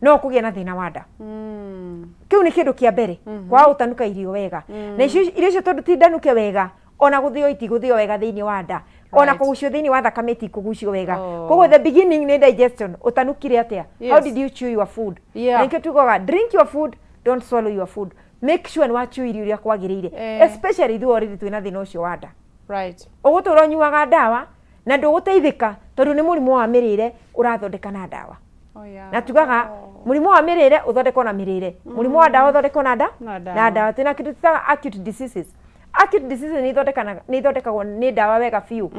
No ũkũgĩa na thĩna wa nda. Kĩu nĩ kĩndũ kĩa mbere, kwaga gũtanuka irio wega. Na icio irio icio tondũ ti ndanuke wega, ona gũthĩo itigũthĩo wega thĩinĩ wa nda, ona kũgucio thĩinĩ wa thakame itikũgucio wega. Koguo the beginning nĩ digestion. Ũtanukire atĩa? How did you chew your food? Na nĩkĩo tugaga, "Drink your food, don't swallow your food." Make sure nĩ wachew irio iria kwagĩrĩire, especially ithuĩ already twĩna thĩna ũcio wa nda. Ũgũtũra ũnyuaga ndawa na ndũgũteithĩka, tondũ nĩ mũrimũ wa mĩrĩre ũrathondeka na ndawa. Na tugaga mũrimũ wa mĩrĩre ũthondekwo na mĩrĩre, mũrimũ wa ndawa ũthondekwo na nda Na ndawa. Na ndawa. Twĩna kĩndũ twĩtaga acute diseases. Acute diseases nĩ ithondekagwo nĩ ndawa wega biũ.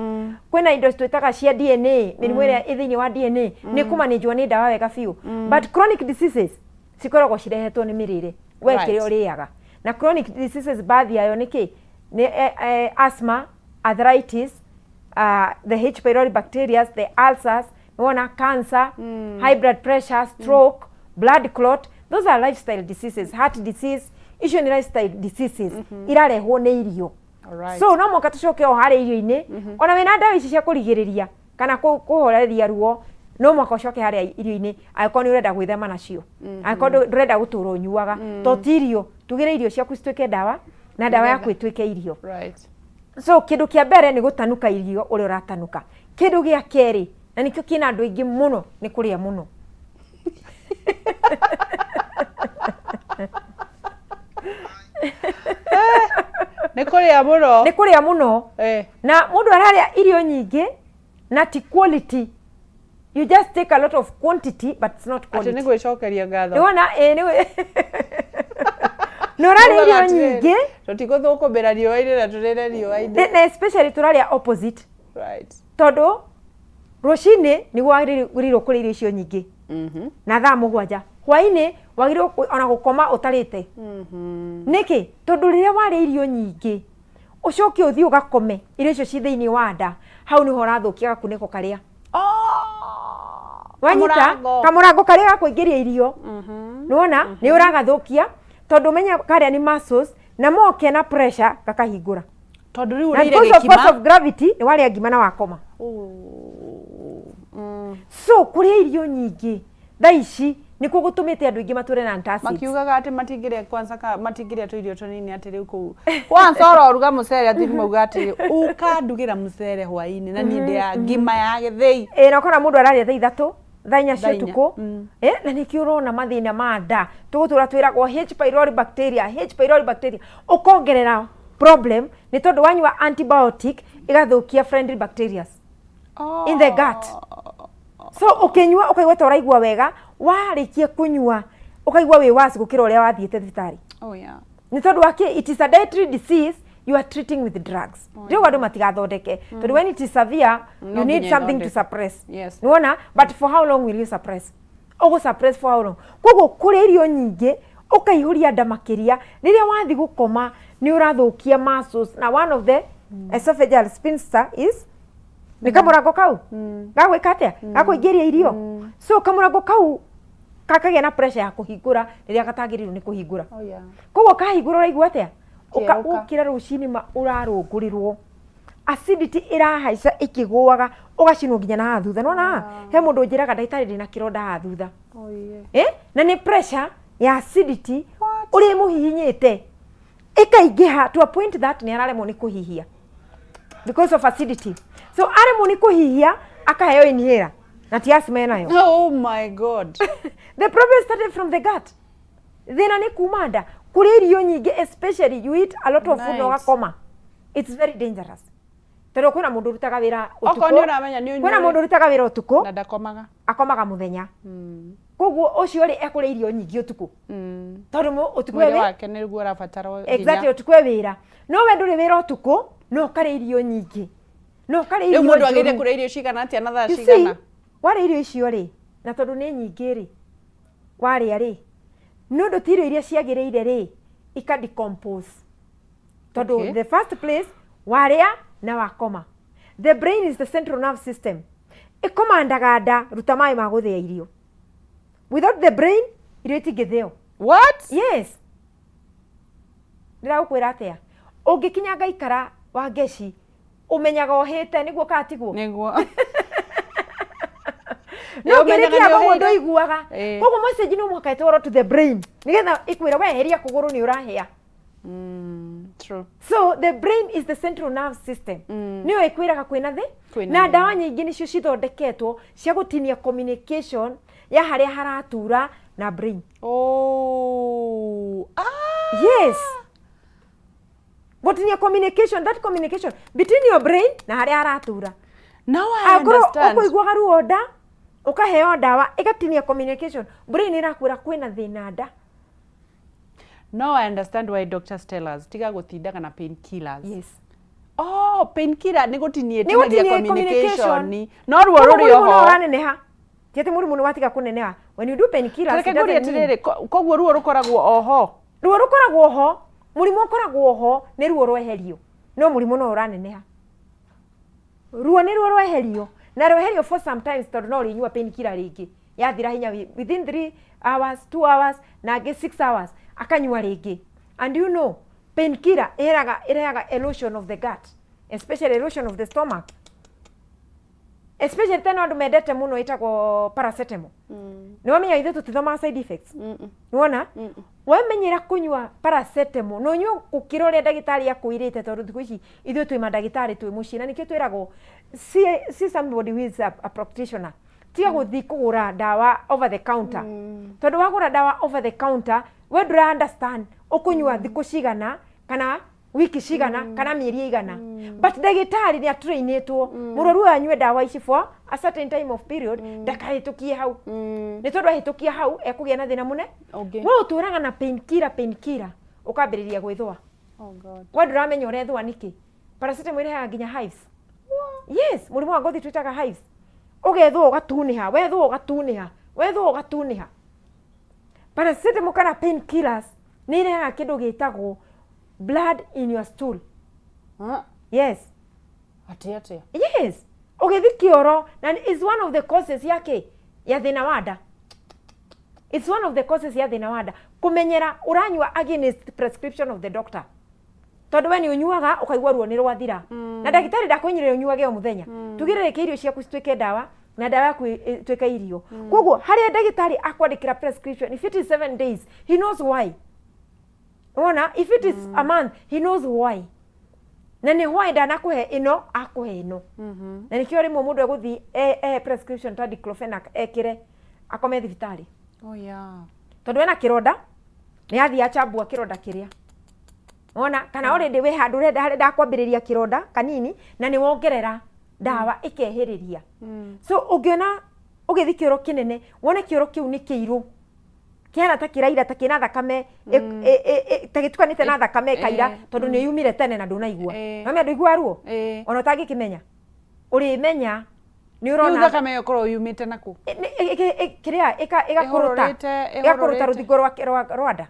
Kwĩna indo twĩtaga cia DNA, mĩrimũ ĩrĩa ĩ thĩinĩ wa DNA nĩ kũmanĩnjwo nĩ ndawa wega biũ, but chronic diseases cikoragwo cirehetwo nĩ mĩrĩre we, kĩrĩa ũrĩaga. Na chronic diseases baadhi yayo nĩ kĩ? Nĩ asthma, arthritis, the H pylori bacteria, the ulcers, nĩwona, cancer, high blood pressure, stroke, blood clot. Those are lifestyle diseases. Heart disease, icio nĩ lifestyle diseases irarehwo nĩ irio. So no mũhaka tũcoke o harĩa irio-inĩ. Ona wĩna ndawa ici cia kũrigĩrĩria kana kũhoreria ruo, no mũhaka ũcoke harĩa irio-inĩ, angĩkorwo nĩ ũrenda gwĩthema nacio, angĩkorwo ndũrenda gũtũra ũnyuaga. To ti irio, tugĩre irio ciaku cituĩke ndawa na ndawa yaku ĩtuĩke irio. So kĩndũ kĩa mbere nĩ gũtanuka irio ũrĩa ũratanuka. Kĩndũ gĩa kerĩ, na nĩkĩo kĩna andũ aingĩ mũno, nĩ kũrĩa mũno. Nĩ kũrĩa mũno. Nĩ kũrĩa mũno. Na mũndũ ararĩa irio nyingĩ na ti quality. You just take a lot of quantity, but it's not Atĩ quality. Nĩ gwĩcokeria ngatho. Nĩwona, ĩ nĩ nĩ ũrarĩa irio nyingĩ. Tũtigũthũkũmĩra riũa-inĩ na tũrĩre riũa-inĩ. Na especially tũrarĩa opposite, tondũ rũcinĩ nĩguo wagĩrĩirwo kũrĩa irio icio nyingĩ na thaa 7. Hwainĩ wagĩrĩirwo ona gũkoma ũtarĩte. Nĩkĩ? Tondũ rĩrĩa warĩa irio nyingĩ, ũcoke ũthiĩ ũgakome, irio icio ci thĩinĩ wa nda, hau nĩho ũrathũkia gakunĩko karĩa wanyita. Kamũrango. Kamũrango karĩa gakũingĩria irio, nĩwona, nĩ ũragathũkia, tondũ menya karĩa nĩ muscles, na moke na pressure gakahingũra. Tondũ rĩu Na ũrĩire because of force gĩkima. of gravity, nĩ warĩa ngima na wakoma. So kũrĩa irio nyingĩ thaa ici nĩkuo gũtũmĩte andũ aingĩ matũre na antacids. Makiugaga atĩ matingĩrĩa kwanza ka matingĩrĩa tũirio tũnini, atĩ rĩu kũu kwanza ũroruga mũcere, atĩ mauga atĩ ũkandugĩra mũcere hwainĩ na niĩ ndĩa ngima ya gĩthĩi. Ĩ, na ũkona mũndũ ararĩa thaa 3, thaa 4 cia Thaa 4. ũtukũ. Na nĩkĩo ũrona mathĩna ma nda tũgũtũra twĩragwo H pylori bacteria, H pylori bacteria, ũkongerera problem, nĩ tondũ wanyua antibiotic ĩgathũkia friendly bacteria in the gut. So ũkĩnyua ũkaigua ta ũraigua wega, warĩkia kũnyua ũkaigua wĩ worse gũkĩra ũrĩa wathiĩte thibitarĩ. Nĩ tondũ wa kĩ? It is a dietary disease you are treating with drugs. Rĩu andũ matigathondeke, tondũ when it is severe, No you need nginya something to ithondeke. suppress. Nĩwona? But for how long will you suppress? Ũgũ suppress for how long? Koguo kũrĩa irio nyingĩ ũkaihũria nda makĩria, rĩrĩa wathiĩ gũkoma nĩ ũrathũkia muscles, na one of the esophageal sphincter is nĩ kamũrango kau gagwĩka atĩa? Gakũingĩria irio. So kamũrango kau kakagĩa na pressure ya kũhingũra rĩrĩa katagĩrĩirwo nĩ kũhingũra. Koguo kahingũra, ũraigua atĩa? Kĩerũka. Ũkĩra rũcinĩ ma ũrarũngũrĩrwo, acidity ĩrahaica ĩkĩgũaga, ũgacinwo nginya na haha thutha. Nona haha he mũndũ ũnjĩraga, "Ndagĩtarĩ, ndĩna kĩronda haha thutha." Na nĩ pressure ya acidity. What? Ũrĩa ĩmũhihinyĩte ĩkaingĩha to a point that nĩ araremwo nĩ kũhihia because of acidity. So aremwo nĩ kũhihia, akaheo inhaler, na ti asthma enayo. Oh my God. The problem started from the gut. Thĩna nĩ kuma nda, kũrĩa irio nyingĩ, especially you eat a lot of food na ũgakoma. It's very dangerous, tondũ kwĩna mũndũ ũrutaga wĩra Okorwo ũtukũ. nĩ ũramenya nĩ Kwĩna ũnyuĩre. mũndũ ũrutaga wĩra ũtukũ Na ndakomaga. Akomaga mũthenya. Koguo ũcio rĩ, ekũrĩa irio nyingĩ ũtukũ, tondũ ũtukũ Mwĩrĩ wake nĩguo ũrabatara hinya. Ũtukũ e wĩra, no we ndũrĩ wĩra ũtukũ, no ũkarĩa irio nyingĩ, no ũkarĩa Rĩu irio mũndũ agĩrĩire njũru. kũrĩa irio cigana atĩa na thaa You see, cigana? Warĩa irio icio rĩ, na tondũ nĩ nyingĩ rĩ, warĩa rĩ, nĩ ũndũ ti irio iria ciagĩrĩire rĩ, ika decompose, tondũ the first place warĩa na wakoma, the brain is the central nerve system ĩkomandaga nda, ruta maĩ ma gũthĩa irio. Without the brain, irio itingĩthĩo. What? Yes, ndĩragũkwĩra atĩa, ũngĩkinya ngaikara wa ngeci, ũmenyaga ũhĩte nĩguo katigwo. Nĩguo. No Nĩ ũmenyaga ngĩrĩkia nĩ koguo ũhĩire. ndũiguaga. Koguo message no mũhaka ĩtwarwo to the brain nĩgetha ĩkwĩra we heria kũgũrũ nĩ ũrahĩa. True. So the brain is the central nerve system, nĩyo ĩkwĩraga kwĩna thĩ. Kwĩna Na thĩ. ndawa nyingĩ nĩcio cithondeketwo cia gũtinia communication ya harĩa haratura na brain. Oh. Ah. Yes, gũtinia communication, that communication between your brain na harĩa haratura. Now I Angorwo understand. ũkũiguaga ruo nda, ũkaheo ndawa ĩgatinia communication, brain ĩrakwĩra kwĩna thĩna nda. Now I understand why doctors tell us tiga gũtindaga na painkillers. Yes. Oh, painkiller nĩ gũtinia Nĩ ĩtinagia gũtinia communication. No ruo Koguo rũrĩ mũrimũ no oho. ũraneneha, ti atĩ mũrimũ nĩ watiga kũneneha. When you do painkillers, Reke it ngũrie doesn't mean- atĩrĩrĩ, koguo ruo rũkoragwo oho. Ruo rũkoragwo ho, mũrimũ ũkoragwo ho, nĩ ruo rweherio, no mũrimũ no ũraneneha. Ruo nĩ ruo rweherio na rweherio for sometimes, tondũ no ũrĩnyua painkiller rĩngĩ yathira hinya within 3 hours, 2 hours, na angĩ 6 hours akanyua rĩngĩ. And you know painkiller ĩrehaga erosion of the gut, especially erosion of the stomach, especially tena andũ mendete mũno ĩtagwo paracetamol. Nĩ wamenya ithuĩ tũtithomaga side effects. Nĩwona wamenyera kũnyua paracetamol na ũnyue gũkĩra ũrĩa ndagĩtarĩ akwĩrĩte, tondũ thikũ ici ithuĩ twĩ mandagĩtarĩ twĩ mũciĩ, na nĩkĩo twĩragwo see somebody who is a practitioner. Tiga gũthiĩ kũgũra ndawa over the counter, tondũ wagũra ndawa over the counter we ndũra understand ũkũnyua thikũ cigana kana wiki cigana kana mĩeri ĩigana. But ndagĩtarĩ nĩ atrainĩtwo mũrwaru ũyũ anyue ndawa ici for a certain time of period, ndakahĩtũkie hau, nĩ tondũ ahĩtũkia hau ekũgĩa na thĩna mũne. Ũngĩ. We ũtũraga na painkiller, painkiller, ũkambĩrĩria gwĩthũa. Oh God. We ndũramenya ũrethũa nĩkĩ. Paracetamol ĩrehaga nginya hives. Yes, mũrimũ wa ngothi twĩtaga hives. Ũgethũa ũgatunĩha, wethũa ũgatunĩha, wethũa ũgatunĩha. Paracetamol kana painkillers nĩ irehaga kĩndũ gĩtagwo blood in your stool. Huh? Yes. Atĩ atĩa? Yes, ũgĩthi kĩoro, na is one of the causes yake ya thĩna wa nda. It's one of the causes ya thĩna wa nda, kũmenyera ũranyua against prescription of the doctor, tondũ we nĩ ũnyuaga ũkaigua ruo nĩ rwathira, na ndagĩtarĩ ndakwĩnyĩrĩra ũnyuage o mũthenya. Tugire reke irio ciaku cituĩke ndawa na ndawa yaku ĩtuĩke irio. Koguo harĩa ndagĩtarĩ akwandĩkĩra prescription, if it is 7 days, he knows why. Wona if it is a month, he knows why, na nĩ why ndanakũhe ĩno, akũhe ĩno. Na nĩkĩo rĩmwe mũndũ egũthiĩ prescription ta diclofenac ekĩre akome thibitarĩ. Oh yeah. Tondũ ena kĩronda, nĩ athiĩ achambua kĩronda kĩrĩa wona kana already wĩ handũ ũrenda harĩa ndakwambĩrĩria kĩronda kanini na nĩ wongerera ndawa ĩkehĩrĩria. So ũngĩona ũgĩthiĩ kĩoro kĩnene, wone kĩoro kĩu nĩ kĩirũ, kĩhana ta kĩraira, ta kĩna thakame, ta gĩtukanĩte na thakame ĩkaira, tondũ nĩ yumire tene na ndũnaigua. Nomenya ndũigua ruo. Ona ũtangĩkĩmenya, ũrĩmenya nĩ Rĩu ũrona thakame ĩyo ĩkoragwo yumĩte nakũ? Kĩrĩa ĩgakũrũta. Ĩhũrũrĩte- Ĩgakũrũta ĩhũrũrĩte. rũthingo rwa nda.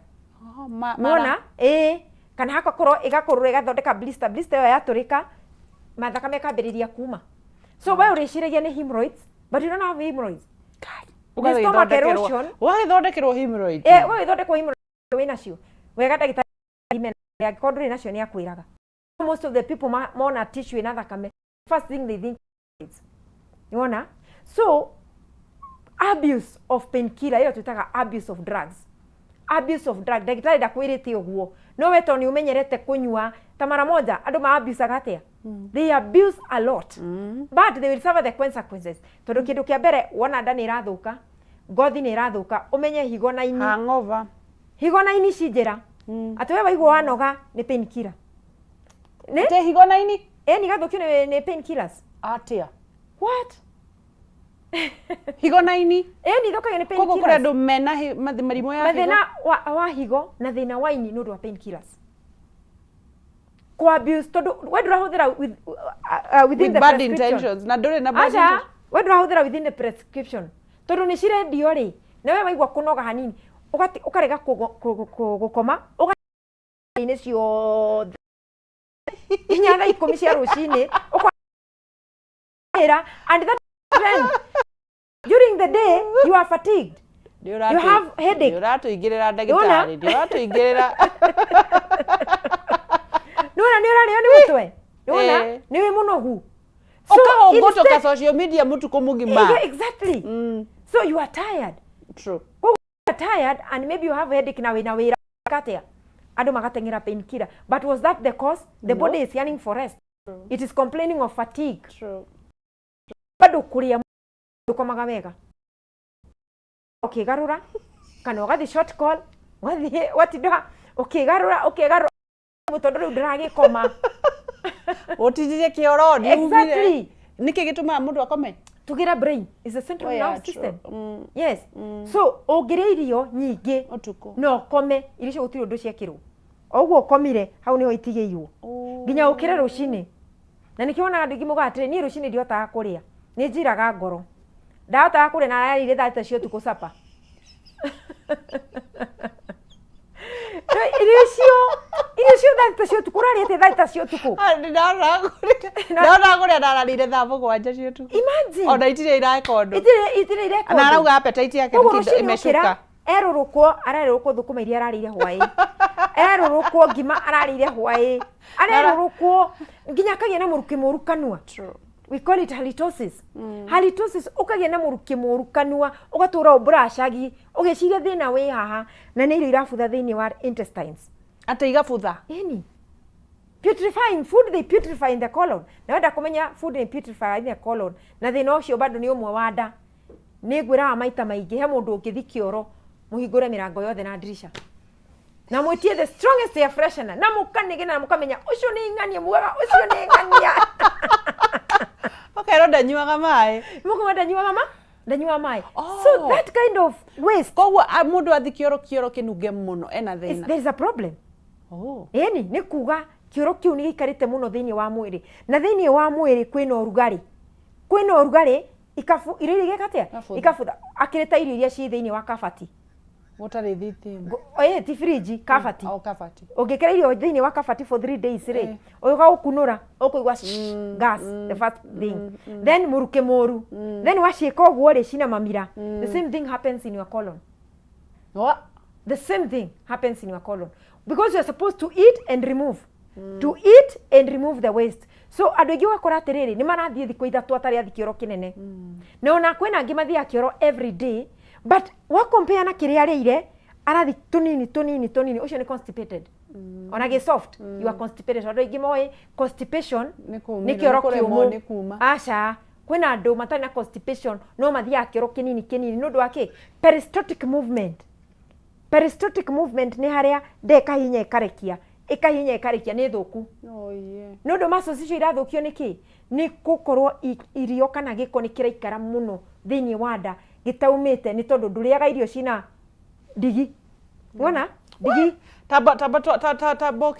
Oh, Nona ĩĩ, kana hakakorwo ĩgakũrũra ĩgathondeka blister. Blister ĩyo yatũrĩka, mathakame ĩkambĩrĩria kuma. So we ũrĩciragia nĩ hemorrhoids, but you don't have hemorrhoids. Nĩ stomach erosion. Ũgagĩthondekerwo hemorrhoids. Eh, we wĩthondekwo hemorrhoids wĩnacio wega, ndagĩtarĩ ime angĩkorwo ndũrĩ nacio nĩ akwĩraga. Most of the people mona tissue ĩna thakame, first thing they think is nĩwona. So abuse of painkiller, ĩyo twĩtaga abuse of drugs. Abuse of drug, ndagĩtarĩ ndakwĩrĩte ũguo, no we tondũ nĩ ũmenyerete kũnyua ta mara moja. Andũ ma abusaga atĩa? They abuse a lot, but they will suffer the consequences, tondũ kĩndũ kĩa mbere wona nda nĩ ĩrathũka, ngothi nĩ ĩrathũka, ũmenye higo na ini. Hangover. Higo na ini ci njĩra atĩ we waigua wanoga nĩ painkiller nĩ Te higo na ini? Ĩni gathũkio nĩ painkillers. Atĩa? What? Higo na ini? Ĩni ithũkagio nĩ Koguo kũrĩ painkillers. andũ mena mĩrimũ ya higo. Mathĩna wa higo na thĩna wa ini nĩ ũndũ wa painkillers ku abuse, tondũ we ndũrahũthĩra within With the bad prescription. intentions na ndũrĩ na bad Aca, intentions. we ndũrahũthĩra within the prescription, tondũ nĩ cirendio rĩ, na we waigua kũnoga hanini ũkarega gũkoma ũgainĩ ciothe nginya thaa 10 cia rũcinĩ ũkwĩra, and that trend during the day you are fatigued, you have headache. Nĩ ũratũingĩrĩra ndagĩtarĩ, nĩ ũratũingĩrĩra. Nĩwona nĩ ũrarĩo nĩ mũtwe, nĩwona Eh. nĩ wĩ mũnogu. Ũkahũngũtũka instead- social media mũtukũ mũgima. Yeah, exactly. So you are tired. True. You are tired and maybe you have a headache na wĩna wĩra katia andũ magateng'era painkiller, but was that the cause? The No. body is yearning for rest. It is complaining of fatigue. True. Bado kũrĩa ndũkomaga wega, ũkĩgarũra kana ũgathiĩ short call, ũgathiĩ watinda ũkĩgarũra ũkĩgarũra tondũ rĩu ndĩragĩkoma. Ũtindirie kĩoro ndiumire. Exactly. Nĩkĩ gĩtũmaga mũndũ akome? Tugira brain is a central Oh, yeah, nervous true. system. Yes. So ũngĩrĩa irio nyingĩ Ũtukũ. no ũkome, irio icio gũtirĩ ũndũ ciekĩrwo, o ũguo ũkomire hau nĩho itigĩirwo nginya ũkĩre rũcinĩ. Na nĩkĩo wonaga andũ aingĩ maugaga atĩrĩ, niĩ rũcinĩ ndihotaga kũrĩa, nĩ njiraga ngoro, ndahotaga kũrĩa na ararĩire thaa 3 cia ũtukũ supper. No, irio icio thaa 3 cia ũtukũ ũrarĩte thaa 3 cia ũtukũ. Ah, ndahotaga kũrĩa ndararĩire thaa 7 cia ũtukũ. Imagine. Ona itirĩ ireka ũndũ. Itirĩ ireka Na ũndũ. arauga appetite yake Koguo nĩ kĩndũ rũcinĩ ũkĩra ĩmecuka. erũrũkwo, arerũrũkwo thũkũma iria ararĩire hwaĩ, erũrũkwo ngima ararĩire hwaĩ, arerũrũkwo nginya akagĩa na mũrukĩ mũru kanua. True. We call it halitosis. Halitosis, ũkagĩa na mũrukĩ mũru kanua, ũgatũra ũmburacagi ũgĩciria thĩna wĩ haha, na nĩ irio irabutha thĩinĩ wa intestines. Atĩ igabutha. Yani putrefying food, they putrefy in the colon. Na wenda kũmenya food they putrefy in the colon na thĩna ũcio bado nĩ ũmwe wa nda, nĩ ngwĩraga maita maingĩ, he mũndũ ũngĩthi kĩoro mũhingũre mĩrango yothe na ndirisha na mwĩtie the strongest air freshener na mũkanegena na mũkamenya ũcio nĩ ng'ania, mugaga ũcio nĩ ng'ania. Ũkerwo ndanyuaga maĩ. Mũkauga ndanyuaga ma ndanyuaga maĩ. Oh. So that kind of waste Koguo mũndũ athi kĩoro kĩoro kĩnunge mũno ena thĩna. There is a problem. Oh. Ĩni nĩ kuga kĩoro kĩu nĩ gĩikarĩte mũno thĩinĩ wa mwĩrĩ, na thĩinĩ wa mwĩrĩ kwĩna ũrugarĩ ikabu irio iria igeka atĩa? Igabutha. Ikabutha akĩrĩ ta irio iria ci thĩinĩ wa kabati. Gũtarĩ thitima. Ĩ ti fridge, kabati. O kabati. Ũngĩkĩra irio thĩinĩ wa kabati for 3 days rĩ, ũgagũkunũra ũkũigua gas the first thing, then mũrukĩ mũru, then waciĩka ũguo rĩ cina mamira. The same thing happens in your colon. Wa- The same thing happens in your colon because you're supposed to eat and remove, to eat and remove the waste. So andũ aingĩ ũgakora atĩrĩrĩ, nĩ marathiĩ thikũ 3 atarĩ athi kĩoro kĩnene, na ona kwĩna angĩ mathiaga kĩoro every day, but wa compare na kĩrĩa arĩire, arathi tũnini tũnini tũnini, ũcio nĩ constipated. Ona gĩ soft, you are constipated. Andũ aingĩ moĩ constipation Nĩ kũũmĩrwo, nĩ kĩoro nĩ kũremwo kĩũmũ. Nĩ kuma. Aca, kwĩna andũ matarĩ na constipation no mathiaga kĩoro kĩnini kĩnini. Nĩ ũndũ wa kĩ? Peristaltic movement. Peristaltic movement nĩ harĩa nda ĩkahinya ĩkarekia, ĩkahinya ĩkarekia, nĩ thũku. Oh, yeah. Nĩ ũndũ muscles icio irathũkio nĩ kĩ? Nĩ gũkorwo irio kana gĩko nĩ kĩraikara mũno thĩinĩ wa nda gĩtaumĩte, nĩ tondũ ndũrĩaga irio cina ndigi, wona ndigi. Tamba tamba tamba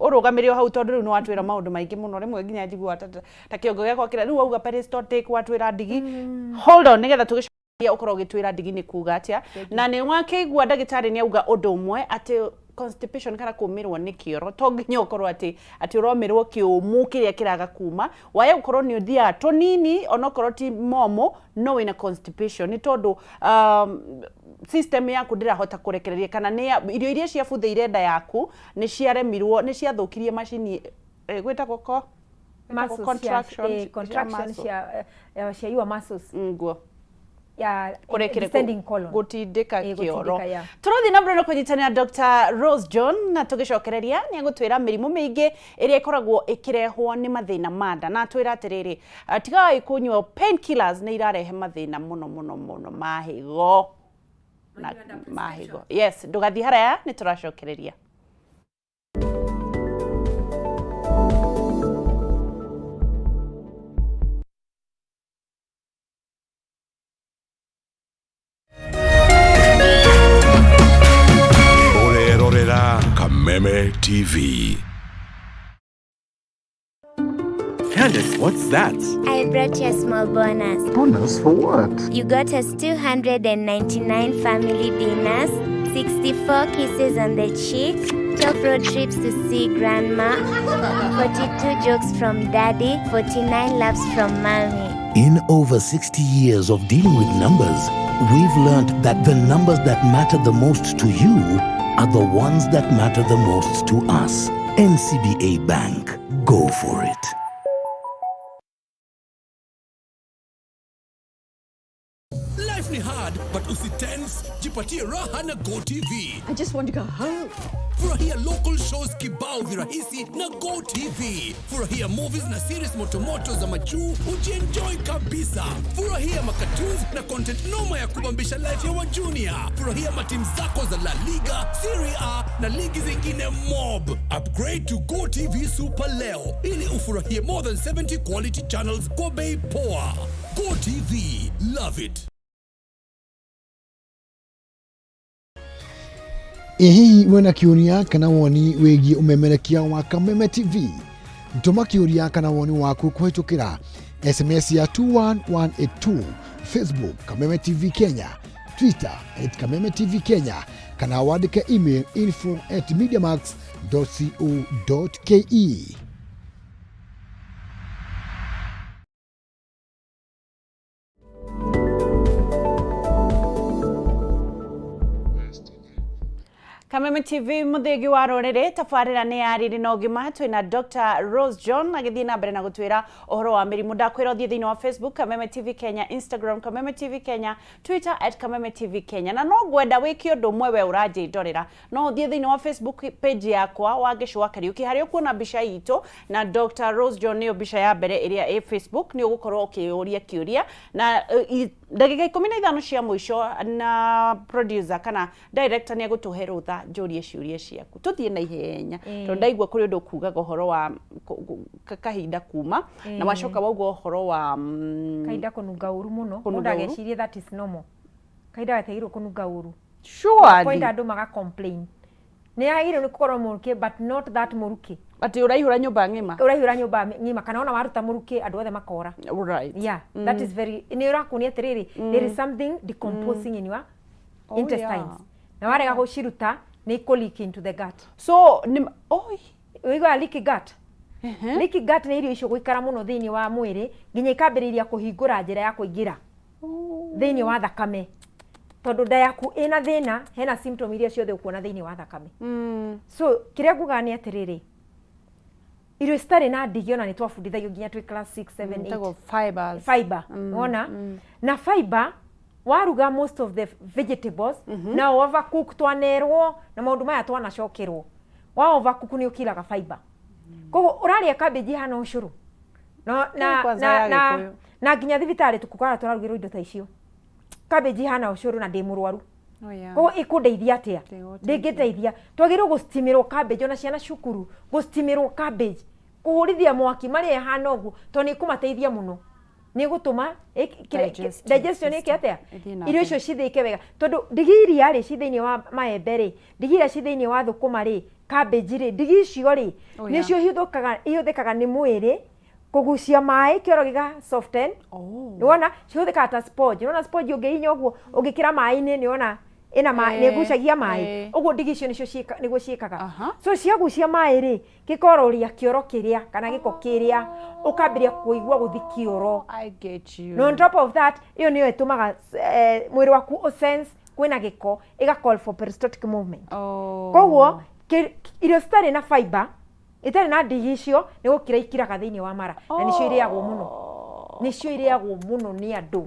ũrũgamĩre o hau tondũ rĩu nĩ watwĩra maũndũ maingĩ mũno, rĩmwe nginya njiguaga ta kĩongo gĩakwa kĩrĩa rĩu wauga peristaltic, watwĩra ndigi. Hold on, nĩgetha tũgĩcokia ũkorwo ũgĩtwĩra ndigi nĩ kuga atĩa. Na nĩ wakĩigua ndagĩtarĩ nĩ auga ũndũ ũmwe atĩ constipation kana kũmĩrwo nĩ kĩoro to nginya ũkorwo atĩ ũromĩrwo kĩũmũ kĩrĩa kĩraga kuma, waya gũkorwo nĩ ũthiaga tũnini onokorwo ti momũ, no wĩna constipation nĩ tondũ system yaku ndĩrahota kũrekereria kana nĩ irio iria ciabuthĩire nda yaku nĩ ciaremirwo, nĩ ciathũkirie macini gwĩtagwo ko gwĩtagwo Muscles contraction cia, contraction muscle. cia your muscles Nguo ya kũrekere descending colon. Gũtindĩka kĩoro. Gũtindĩka, yeah. Tũrathiĩ na mbere na kũnyitanĩra Dr. Rose John na tũgĩcokereria nĩ egũtwĩra mĩrimũ mĩingĩ ĩrĩa ĩkoragwo ĩkĩrehwo nĩ mathĩna ma nda, na atwĩra atĩrĩrĩ, tigagai kũnyua painkillers, nĩ irarehe mathĩna mũno mũno mũno mahĩgo na mahĩgo. Yes, ndũgathiĩ haraya, nĩ tũracokereria. Ũrerorera Kameme TV. Candice, what's that? I brought you a small bonus. Bonus for what? You got us 299 family dinners, 64 kisses on the cheek, 12 road trips to see grandma, 42 jokes from daddy, 49 laughs from mommy. In over 60 years of dealing with numbers, we've learned that the numbers that matter the most to you are the ones that matter the most to us. NCBA Bank. Go for it. Usitense, jipatie raha na GoTV. I just want to go home. Furahia local shows kibao virahisi na GoTV. Furahia movies na series motomoto za majuu, ujienjoy kabisa. Furahia macartoons na content noma ya kubambisha life ya wajunior. Furahia matimu zako za La Liga, Serie A na ligi zingine mob. Upgrade to GoTV Super leo ili ufurahie more than 70 quality channels kwa bei poa. GoTV, love it. Ĩ hihi wĩna kĩũria kana woni wĩgiĩ ũmemerekia wa Kameme TV? Tũma kĩũria kana woni waku kũhĩtũkĩra SMS ya 21182, Facebook Kameme TV Kenya, Twitter @KamemeTVKenya, kana wandĩke email info@mediamax.co.ke. Kameme TV, muthingi wa ruriri, tabarira ni ya riri na ũgima. Twina Dr. Rose John agithii na mbere na gutwira uhoro wa mirimu. Ndakwira uthie thiini wa Facebook Kameme TV Kenya, Instagram Kameme TV Kenya, Twitter @KamemeTVKenya. Na no ngwenda wike undu umwe, we uranjindorera, no uthie thiini wa Facebook page yakwa, Wangeci wa Kariuki, haria ukuona mbica itu na Dr. Rose John, niyo mbica ya mbere ĩrĩa ĩ Facebook. Nĩ ũgũkorwo ũkĩũria kĩũria na ndagĩka 15 cia mũico na producer kana director nĩ egũtũhe rũtha njũrie ciũria ciaku. Tũthiĩ na ihenya tondũ ndaigua kũrĩ ũndũ ũkugaga ũhoro wa kahinda kuma na wacoka wauga ũhoro wa Kahinda kũnunga ũru mũno. Kũnunga Mũndũ ũru. Agecirie that is normal. Kahinda gatiagĩrĩirwo kũnunga ũru. Surely. Point andũ maga complain nĩ yagĩrĩirwo nĩ gũkorwo mũrukĩ, but not that mũrukĩ. Atĩ ũraihũra nyũmba ng'ima. Ũraihũra nyũmba ng'ima, kana ona waruta mũrukĩ andũ othe makora. Yeah, that is very, nĩ ũrakuonia atĩrĩrĩ, there is something decomposing in your intestines. Na warega gũciruta, nĩ ikũ leak into the gut. So nĩ oi. Ũiguaga leaky gut? Leaky gut nĩ irio icio gũikara mũno thĩinĩ wa mwĩrĩ nginya ikambĩrĩria kũhingũra njĩra ya kũingĩra thĩinĩ wa thakame, tondũ nda yaku ĩna thĩna, hena symptom iria ciothe ũkuona thĩinĩ wa thakame. So kĩrĩa ngugaga nĩ atĩrĩrĩ, irio citarĩ na ndigi, ona nĩ twabundithagio nginya twĩ class 6, 7, 8. Ĩtagwo fibers. Fiber, wona na fiber waruga most of the vegetables na overcook, twanerwo na maũndũ maya twanacokerwo, wa overcook nĩ ũkiraga fiber. Koguo ũrarĩa cabbage hana ũcũrũ no, na, Kwanza na, ya na, Gĩkũyũ. Na nginya thibitarĩ tũkũkora tũrarugĩrwo indo ta icio, cabbage hana ũcũrũ na ndĩ mũrwaru. Koguo ĩkũndeithia atĩa? Ndĩgũteithia. Ndĩngĩndeithia. Twagĩrĩirwo gũstimĩrwo cabbage, ona ciana cukuru gũstimĩrwo cabbage, kũhũrithia mwaki marĩa ĩhana ũguo, tondũ nĩ ĩkũmateithia mũno, nĩ ĩgũtũma Digestive digestion ĩke atĩa? Ĩthiĩ na Irio mbere. icio cithĩike wega, tondũ ndigi iria rĩ ci thĩinĩ wa maembe rĩ, ndigi iria ci thĩinĩ wa thũkũma rĩ, cabbage rĩ, ndigi icio rĩ, nĩcio ihũthĩkaga nĩ mwĩrĩ kũgucia maĩ, kĩoro gĩga soften. Nĩwona cihũthĩkaga ta sponge. Nĩwona sponge ũngĩhihinya ũguo, ũngĩkĩra maĩ-inĩ, nĩwona ĩna maĩ, nĩĩgucagia maĩ. Ũguo ndigi icio nĩcio nĩguo ciĩkaga. So ciagucia maĩ rĩ, gĩkororia kĩoro kĩrĩa kana gĩko kĩrĩa, ũkambĩrĩria kũigua gũthi kĩoro. I get you. Na on top of that, ĩyo nĩyo ĩtũmaga mwĩrĩ waku ũsense kwĩna gĩko, ĩga call for peristaltic movement. Koguo irio citarĩ na fiber, itarĩ na ndigi icio, nĩ gũkira ikiraga thĩinĩ wa mara, na nĩcio irĩagwo mũno, nĩcio irĩagwo mũno nĩ andũ.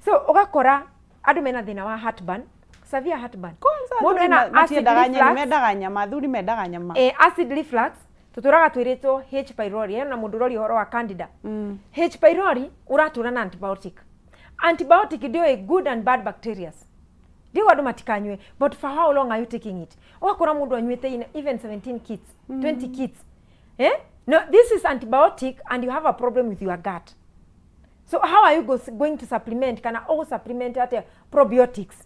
So ũgakora andũ mena thĩna wa heartburn, severe heartburn. Kwanza Mũndũ athuri ena acid matiendaga nyeni, reflux. Mendaga nyama, athuri mendaga nyama. Acid reflux tuturaga twiritwo H pylori, hena mundu urori uhoro wa candida. H pylori uratura na antibiotic. Antibiotic ndio good and bad bacteria, ndio andu matikanyue, but for how long are you taking it? Ugakora mundu anyuite even 17 kits, 20 kits, eh? No, this is antibiotic and you have a problem with your gut. So how are you going to supplement, kana o supplement atia probiotics,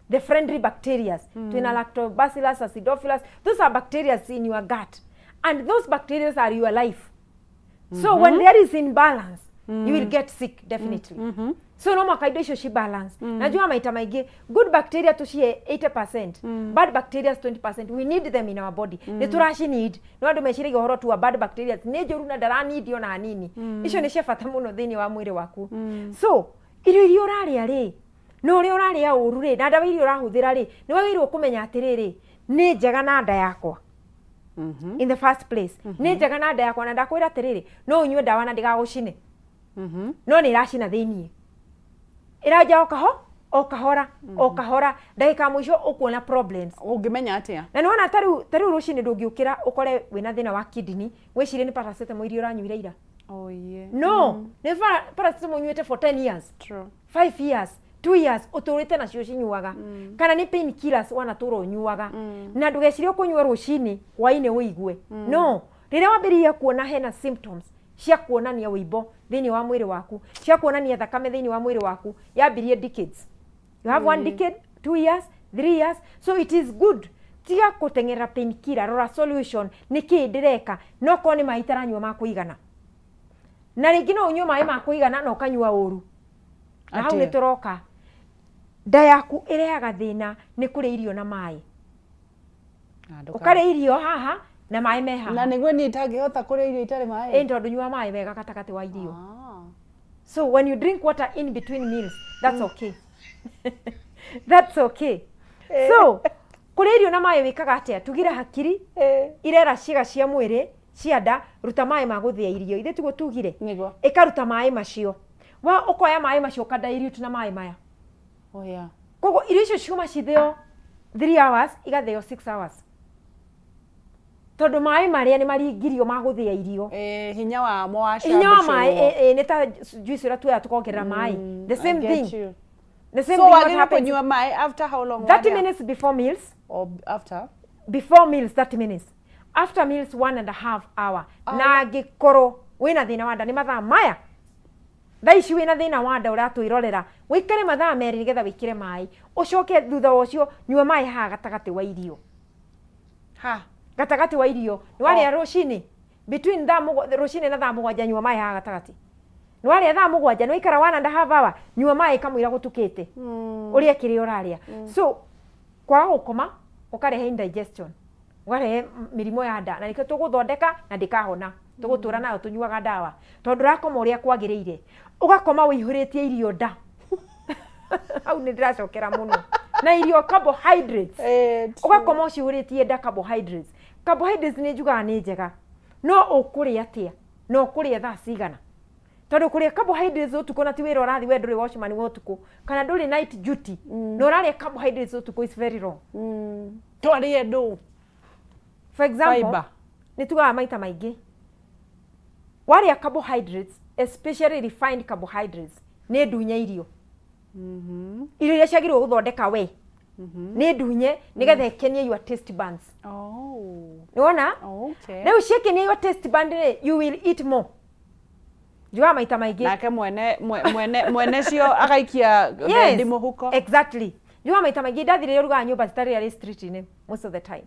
the friendly bacteria? Twina lactobacillus acidophilus. Those are bacteria in your gut, and those bacteria are your life. So when there is imbalance, you will get sick definitely. So no mwaka indo icio ci balance. Najua maita maingĩ good bacteria tucihe 80%, bad bacteria 20%. We need them in our body. Nĩ tũraci need. No andũ meciragia ũhoro tu wa bad bacteria nĩ njũru na ndaranidi ona hanini. Icio nĩ cia bata mũno thĩinĩ wa mwĩrĩ waku. So irio iria ũrarĩa rĩ, na ũrĩa ũrarĩa ũru rĩ, na ndawa iria ũrahũthĩra rĩ, nĩ wagĩrĩirwo kũmenya atĩrĩrĩ, nĩ njega na nda yakwa in the first place? Nĩ njega na nda yakwa? Na ndakwĩra atĩrĩrĩ, no ũnyue ndawa na ndĩgagũcine, no nĩ ĩracina thĩiniĩ, ĩranja o kaho O kahora o kahora, ndagĩka ya mũico ũkuona problems. Ũngĩmenya atĩa? Na nĩwona tarĩu rũcinĩ ndũngĩũkĩra ũkore wĩna thĩna wa kidney wĩcirie nĩ paracetamol iria ũranyuire ira. Oh, yeah. No nĩ paracetamol ũnyuĩte for 10 years, True. 5 years, 2 years, ũtũrĩte nacio cinyuaga, kana nĩ pain killers wanatũra ũnyuaga, na ndũgecirie ũkũnyua rũcinĩ, hwainĩ ũigue. No rĩrĩa wambĩrĩria kuona hena symptoms cia kuonania wĩimbo thĩinĩ wa mwĩrĩ waku, cia kuonania thakame thĩinĩ wa mwĩrĩ waku yambirie decades, you have one decade, 2 years, 3 years, so it is good tiga gũteng'erera pain killer. Rora solution, nĩ kĩĩ ndĩreka? No korwo nĩ maĩ itaranyua ma kũigana, na rĩngĩ no ũnyue maĩ ma kũigana na ũkanyua ũru, na hau Atĩa? nĩ tũroka nda yaku ĩrehaga thĩna nĩ kũrĩa irio na maĩ. Na ndũka- Ũkarĩa irio haha na maĩ me Na haha. nĩguo niĩ itangĩhota kũrĩa irio itarĩ maĩ. Ĩ tondũ nyua maĩ wega gatagatĩ wa irio. Ah. So when you drink water in between meals, that's okay, that's okay. So kũrĩa irio na maĩ wĩkaga atĩa? Tugire hakiri irera ciĩga cia mwĩrĩ cia nda, ruta maĩ ma gũthĩa irio. Ithuĩ tiguo tugire? Nĩguo. Ĩkaruta maĩ macio, wa ũkoya maĩ macio ũkadilute na maĩ maya. Oh, yeah. Koguo irio icio ciuma cithĩo 3 hours, igathĩo 6 hours, tondũ maĩ marĩa nĩ maringirio ma gũthĩa irio. Eh, hinya wamo wa Hinya wa maĩ nĩ ta juice ũrĩa tuoya tukongerera maĩ, the same I get thing. you. The same So thing what wagĩrĩirwo happens kũnyua maĩ after how long? 30 warĩa? minutes before meals. Or after? Before meals 30 minutes, after meals 1.5 hour. Na angĩkorwo wĩna thĩna wa nda, nĩ mathaa maya thaa ici wĩna thĩna wa nda ũratwĩrorera, wĩikare mathaa 2 nĩgetha wĩkĩre maĩ, ũcoke thutha wa ũcio nyua maĩ haha gatagatĩ wa irio. Ha. Gatagatĩ wa irio, nĩ warĩa rũcinĩ, between rũcinĩ na thaa 7, nyua maĩ haha gatagatĩ. Nĩ warĩa thaa 7, nĩ waikara 1.5 hour, nyua maĩ kamũira gũtukĩte ũrĩe kĩrĩa ũrarĩa. So kwaga gũkoma ũkarehe indigestion, ũkarehe mĩrimũ ya nda, na nĩkĩo tũgũthondeka na ndĩkahona, tũgũtũra nayo tũnyuaga ndawa, tondũ ndũrakoma ũrĩa kwagĩrĩire, ũgakoma wĩihũrĩtie irio nda. Hau nĩ ndĩracokera mũno na irio carbohydrates. Eh, true. Ũgakoma ũcihũrĩtie nda carbohydrates. Carbohydrates nĩ njugaga nĩ njega, no ũkũrĩa atĩa na ũkũrĩa thaa cigana? Tondũ kũrĩa carbohydrates ũtukũ, na ti wĩra ũrathiĩ, we ndũrĩ watchman wa ũtukũ kana ndũrĩ night duty, na ũrarĩa carbohydrates ũtukũ, is very wrong. Twarĩe ndũ? For example, Fiber. nĩ tugaga maita maingĩ, warĩa carbohydrates, especially refined carbohydrates, nĩ ndunye irio, irio iria ciagĩrĩirwo gũthondeka we nĩ ndunye nĩgetha ĩkenie your taste buds. Oh. Nĩwona? Okay. Rĩu ciekenia your taste bud rĩ, you will eat more. Njugaga maita maingĩ, Nake mwene cio agaikia thendi mũhuko. Exactly. Njugaga maita maingĩ, ndathi rĩrĩa ũrugaga nyũmba citarĩ arĩ street-inĩ most of the time,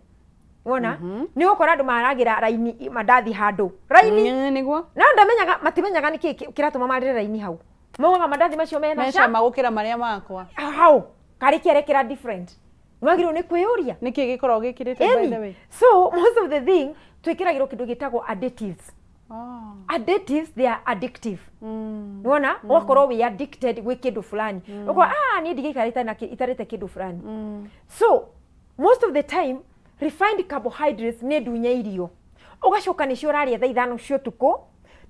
wona nĩ ũgũkora andũ maragĩra raini mandathi handũ raini. Nĩguo. No ndamenyaga, matimenyaga nĩkĩ kĩratũma marĩre raini hau. Maugaga mandathi macio mena Mecama gũkĩra marĩa makwa. Hau karĩ kĩarekĩra different, nĩwagĩrĩirwo nĩ kwĩyũria. Nĩkĩ gĩkoragwo gĩkĩrĩte, by the way? Ĩni. So most of the thing twĩkĩragĩrwo kĩndũ gĩtagwo additives. Additives, they are addictive. Nĩwona ũgakorwo wĩ addicted gwĩ kĩndũ fulani, ũkorwo ah niĩ ndigĩikara itarĩte kĩndũ fulani. So most of the time refined carbohydrates nĩ ndunye irio, ũgacoka nĩcio ũrarĩa thaa 5 cia ũtukũ,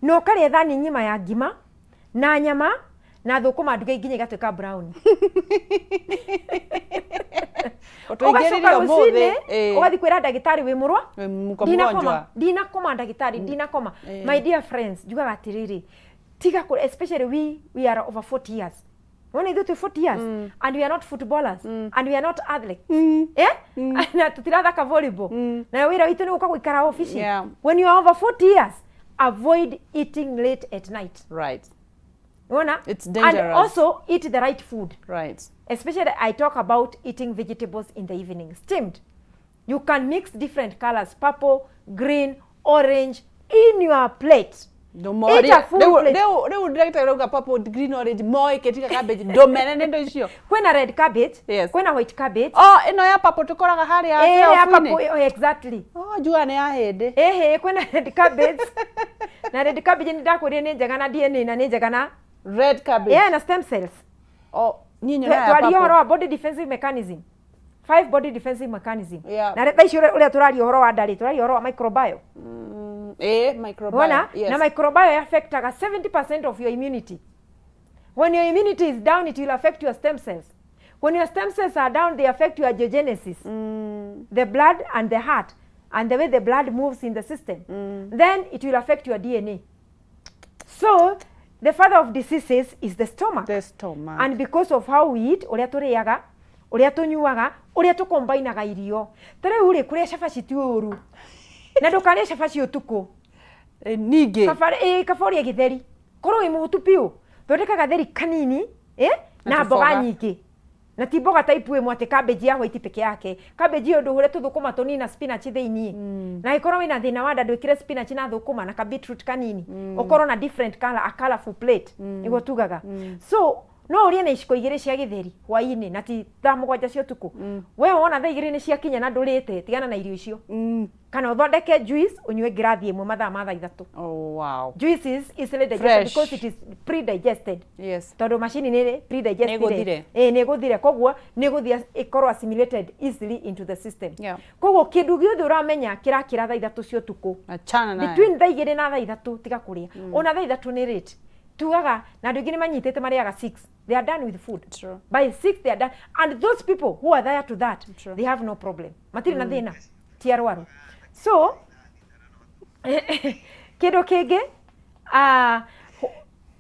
na ũkarĩa thani ng'ima ya ngima na nyama na thũkũma nduge nginya igatuĩka brown. Ũtũingĩrire Ũgacoka ũmũthĩ. rũcinĩ ũgathiĩ kwĩra ndagĩtarĩ wĩ mũrwa. Wĩ mũgonjwa. Ndinakoma, ndinakoma ndagĩtarĩ, ndinakoma. My dear friends, njugaga atĩrĩrĩ, tiga especially we are over 40 years. Wona ithuĩ twĩ 40 years and we are not footballers and we are not athletes, eh, na tutirathaka volleyball, na wĩra witũ nĩ gũka gũikara ofici. When you are over 40 years, avoid eating late at night. Wona? It's And dangerous. also eat the right food. Especially I talk about eating vegetables in the evening, steamed. You can mix different colors, purple, green, orange, in your plate. Eat a full plate. Rĩu ndagĩtarĩ rauga purple, green, orange, moĩ kĩtiga cabbage ndũmene nĩ indo icio. Kwĩna red cabbage, kwĩna white cabbage. Oh, ĩno ya purple tũkoraga harĩa Eh, ya kĩobu-inĩ. purple, oh, exactly. Oh, njugaga nĩ ya hĩndĩ. Ehe, kwĩna red cabbage, na red cabbage nĩ ndakwĩrire nĩ njega na DNA, na nĩ njega na Red cabbage. Yeah, na stem cells. Oh, niĩ nyonaga ya Twaria purple. ũhoro wa body defensive mechanism, five body defensive mechanism. Na thaa ici ũrĩa tũraria ũhoro wa ndarĩ, tũraria ũhoro wa microbiome. Microbiome. Wona? Yes. Na microbiome affectaga 70% of your immunity. When your immunity is down, it will affect your stem cells. When your stem cells are down, they affect your angiogenesis, the blood and the heart, and the way the blood moves in the system. Then it will affect your DNA. So the father of diseases is the stomach. The stomach. And because of how we eat, ũrĩa tũrĩaga, ũrĩa tũnyuaga, ũrĩa tũkombainaga irio. Ta rĩu rĩ, kũrĩa cabaci ti ũru. Na ndũkarĩe cabaci ũtukũ. Eh, ningĩ Kaba ĩ, kaba ũrĩe gĩtheri. Korwo wĩ mũhũtu biũ, thondeka gatheri kanini, eh, Na na mboga tũboga. nyingĩ. Na ti mboga type ĩmwe atĩ cabbage ya white peke yake. Cabbage ĩyo ndũhũre tũthũkũma tũnini na spinach thĩiniĩ. Na ĩkorwo wĩna thĩna wa nda ndwĩkĩre spinach na thũkũma na ka beetroot kanini. Ũkorwo na different color, a colorful plate. Nĩguo tugaga. So no ũrĩe na iciko igĩrĩ cia gĩtheri hwaĩ-inĩ na ti thaa 7 cia ũtukũ. We wona thaa 2 nĩ ciakinya na ndũrĩte, tigana na irio icio. Kana ũthondeke juice ũnyue ngirathi ĩmwe mathaa ma thaa 3. Oh, wow. Juice is easily digested Fresh. because it is pre-digested. Yes. Tondũ macini nĩ pre-digested. Nĩĩgũthire. Ĩĩ nĩ ĩgũthire, koguo nĩ ĩgũthiĩ ĩkorwo assimilated easily into the system. Yeah. Koguo kĩndũ gĩothe ũramenya kĩrakĩra thaa 3 cia ũtukũ, Achana nayo. between thaa 2 na thaa 3 tiga kũrĩa. Ona thaa 3 nĩ late. Tugaga na andũ aingĩ nĩ manyitĩte marĩaga 6. They are done with food. True. By 6 they are done. And those people who are there to that, True. they have no problem. Matirĩ na thĩna. Ti arwaru. So kĩndũ kĩngĩ,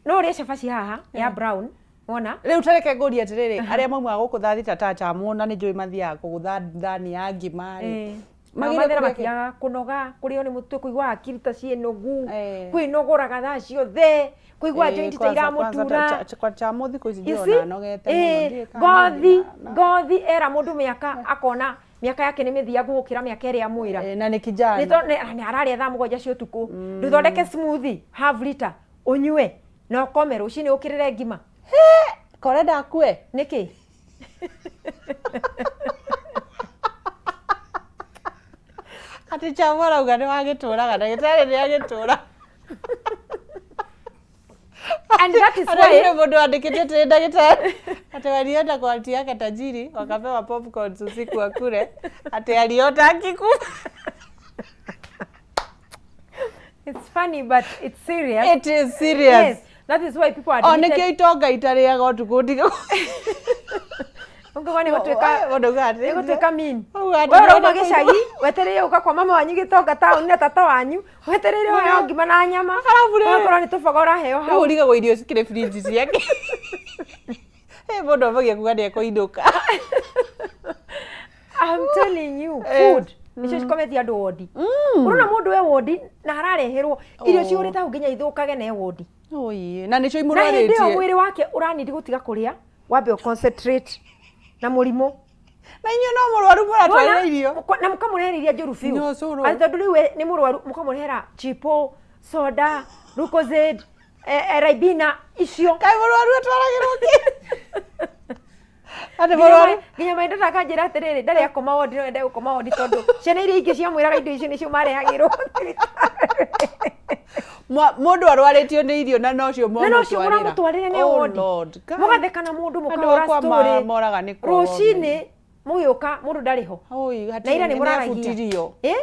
no ũrĩe cabaci haha ya brown, wona? Rĩu tareke ngũrie atĩrĩrĩ, arĩa maumaga gũkũ thaa 6 ta chamwo na nĩ njũĩ mathiaga kũgũtha thani ya ngima rĩ. Nao Magĩrĩire mathĩna kũrĩa kĩ? matiagaga kũnoga, kũrĩo nĩ mũtwe, kũigua hakiri ta ciĩ nogu, Eh. kwĩnogoraga thaa ciothe, kũigua Eh, joint ta kwanza- kwanza iramũtura. kwa chamo thikũ ici You ndĩrona see? nogete mũno, Eh, ndiũĩ kana ngothi nĩ na- ngothi era mũndũ mĩaka akona mĩaka yake nĩ mĩthiangu gũkĩra mĩaka ĩrĩa amwĩra. Eh, na nĩ kijana. Nĩ ararĩa thaa 7 cia ũtukũ. Ndũthondeke smoothie half liter ũnyue na ũkome rũcinĩ ũkĩrĩre ngima. Kore ndakue. Nĩkĩ? Atĩ chamo arauga nĩ wagĩtũraga, ndagĩtarĩ nĩ agĩtũra. And that is Hata yule why mũndũ andĩkĩte atĩrĩ ndagĩtarĩ atĩ walienda kwa aunti yake tajiri wakapewa popcorns usiku akule atĩ aliota akikufa. It's funny but it's serious. It is serious. Yes, that is why people are O admitted. nĩkĩo itonga itarĩaga ũtukũ ndiga. Ũngĩkorwo nĩ gũtuĩka Mũndũ augaga atĩrĩ, nĩ gũtuĩka mean. Augaga atĩ We ũrauma ndĩrenda gĩcagi wetereire gũka kwa mama wanyu gĩtonga taũni na tata wanyu wetereire ũheo ngima na nyama, Arabu rĩ- ũgakorwo nĩ tũboga ũraheo Rĩu hau. ũrigagwo irio cikĩrĩ fridge ciake. Eh, mũndũ ambagia kuga nĩ ekũinũka. I'm telling you, Eh. food nĩcio cikometie andũ wodi. Ũrona mũndũ e wodi na arareherwo irio cihũrĩte hau nginya ithũkage na e wodi. Oye, na nĩcio Na hĩndĩ ĩyo imũrwarĩtie. mwĩrĩ wake ũranindi gũtiga kũrĩa, wambe ũ concentrate na mũrimũ. Na inyuĩ no mũrwaru mũratwarĩra irio. Na mũkamũrehera iria njũru biũ. No, cũrũ. Atĩ tondũ rĩu we nĩ mũrwaru mũkamũrehera chipo, soda, Lucozade, Ribena icio. Kaĩ mũrwaru atwaragĩrwo kĩ? Atĩ mũrwaru Nginya maitũ akanjĩra atĩrĩrĩ, ndarĩ akoma wodi, no ende gũkoma wodi tondũ ciana iria ingĩ ciamwĩraga indo icio nĩcio marehagĩrwo thibitarĩ. Mũndũ arwarĩtio nĩ irio na nocio Na nocio mũramũtwarĩra nĩ Oh wodi. Lord, God. Mũgatheka na mũndũ Andũ mũkahũra akwa story. moraga nĩ kwaga Rũcinĩ mũgĩũka mũndũ ndarĩ ho. Oi, Na hatirĩ ira nĩ mũraragia. nĩebutirio. Eh?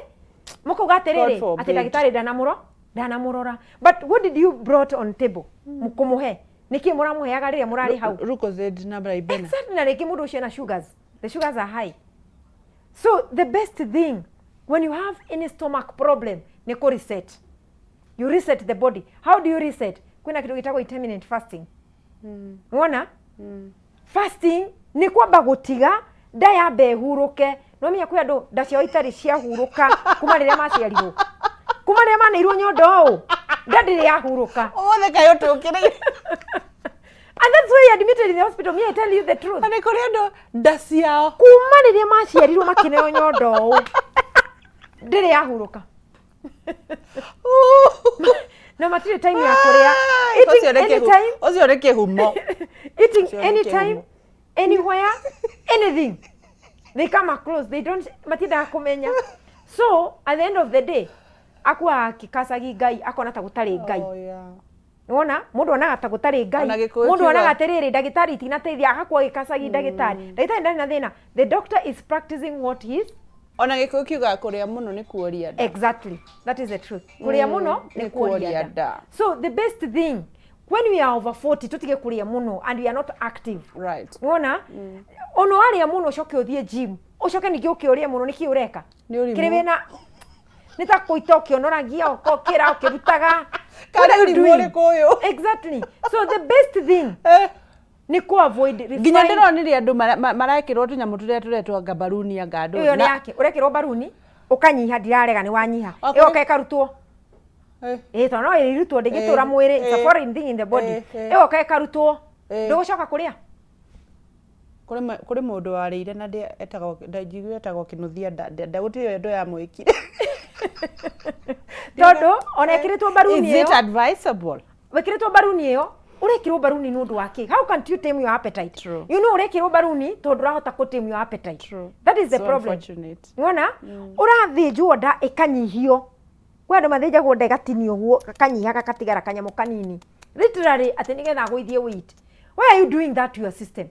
Mũkauga atĩrĩrĩ, God forbid. atĩ ndagĩtarĩ ndanamũrora. But what did you brought on table? Kũmũhe. Nĩkĩ mũramũheaga rĩrĩa mũrarĩ hau? Lucozade na Ribena. Exactly, na rĩngĩ mũndũ ũcio ena sugars. The sugars are high. So the best thing when you have any stomach problem nĩ kũ reset. You reset the body. How do you reset? Kwĩna kĩndũ gĩtagwo intermittent fasting. Wona? Fasting nĩ kwamba gũtiga nda yambe ĩhurũke. No menya kwĩ andũ nda ciao itarĩ ciahurũka kuma rĩrĩa maciarirwo. Kuma rĩrĩa maneirwo nyondo ũũ, nda ndĩrĩ yahurũka. Ũmũthĩ kaĩ ũtũkĩrĩire. And that's why you admitted in the hospital. Me, I tell you the truth. Na nĩ kũrĩ andũ nda ciao. Kuma rĩrĩa maciarirwo makĩneo nyondo ũũ, ndĩrĩ yahurũka. Na matirĩ time ya kũrĩa. Eating Ũcio nĩ kĩhu- anytime, ũcio nĩ kĩhumo. eating Ũcio nĩ anytime, kĩhumo. anywhere, anything. They come across, they don't, matindaga kũmenya. So, at the end of the day, akuaga akĩkacagi Ngai, akona ta gũtarĩ Ngai. Oh, yeah. Nĩwona mũndũ onaga ta gũtarĩ Ngai, Ona Gĩkũyũ mũndũ kiuga- onaga atĩrĩrĩ ndagĩtarĩ itinateithia, agakua agĩkacagi ndagĩtarĩ. Ndagĩtarĩ ndarĩ na thĩna. The doctor is practicing what he is. Ona Gĩkũyũ kiugaga kũrĩa mũno nĩ kuoria nda. Exactly. That is the truth. Kũrĩa mũno nĩ nĩ kuoria kuoria nda. nda. So the best thing when we are over 40 tutige kũrĩa mũno and we are not active. Right. Nĩwona? Ona warĩa mũno ũcoke ũthiĩ gym, ũcoke ningĩ ũke ũrĩe mũno, nĩkĩ ũreka? Nĩ ũrimũ. Kĩrĩ wĩna nĩ ta kũita ũkĩonoragia, ũkokĩra ũkĩrutaga. Kana What are you ũrimũ doing? ũrĩkũ ũyũ? Exactly. So the best thing nĩ kũ avoid Nginya refined- ndĩronire andũ marekĩrwo tũnyamũ tũrĩa tũretwo anga mbaruni, anga andũ Ĩyo nĩ yake ũrekĩrwo mbaruni ũkanyiha, ndirarega nĩ wanyiha. Okorwo- Ĩgoka ĩkarutwo. Ĩ tondũ no ĩrutwo, ndĩngĩtũra mwĩrĩ, it's a foreign thing in the body. Ĩgoka ĩkarutwo, ndũgũcoka kũrĩa. Kũrĩ mũndũ warĩire na etagwo, njiguire etagwo Kĩnũthia, gũtirĩ ũndũ yamwĩkire. Tondũ ona ĩkĩrĩtwo mbaruni Is it ĩyo, advisable? Wĩkĩrĩtwo mbaruni ĩyo, ũrekĩrwo mbaruni nĩ ũndũ wa kĩ? How can't you tame your appetite? True. You know ũrekĩrwo mbaruni tondũ ũrahota kũ tame your appetite. True. That is the So problem. unfortunate. Wona ũrathĩnjwo nda ĩkanyihio, kwĩ andũ mathĩnjagwo nda ĩgatinio ũguo, gakanyiha, gakatigara kanyamũ kanini, literally atĩ nĩgetha agũithie weight. Why are you doing that to your system?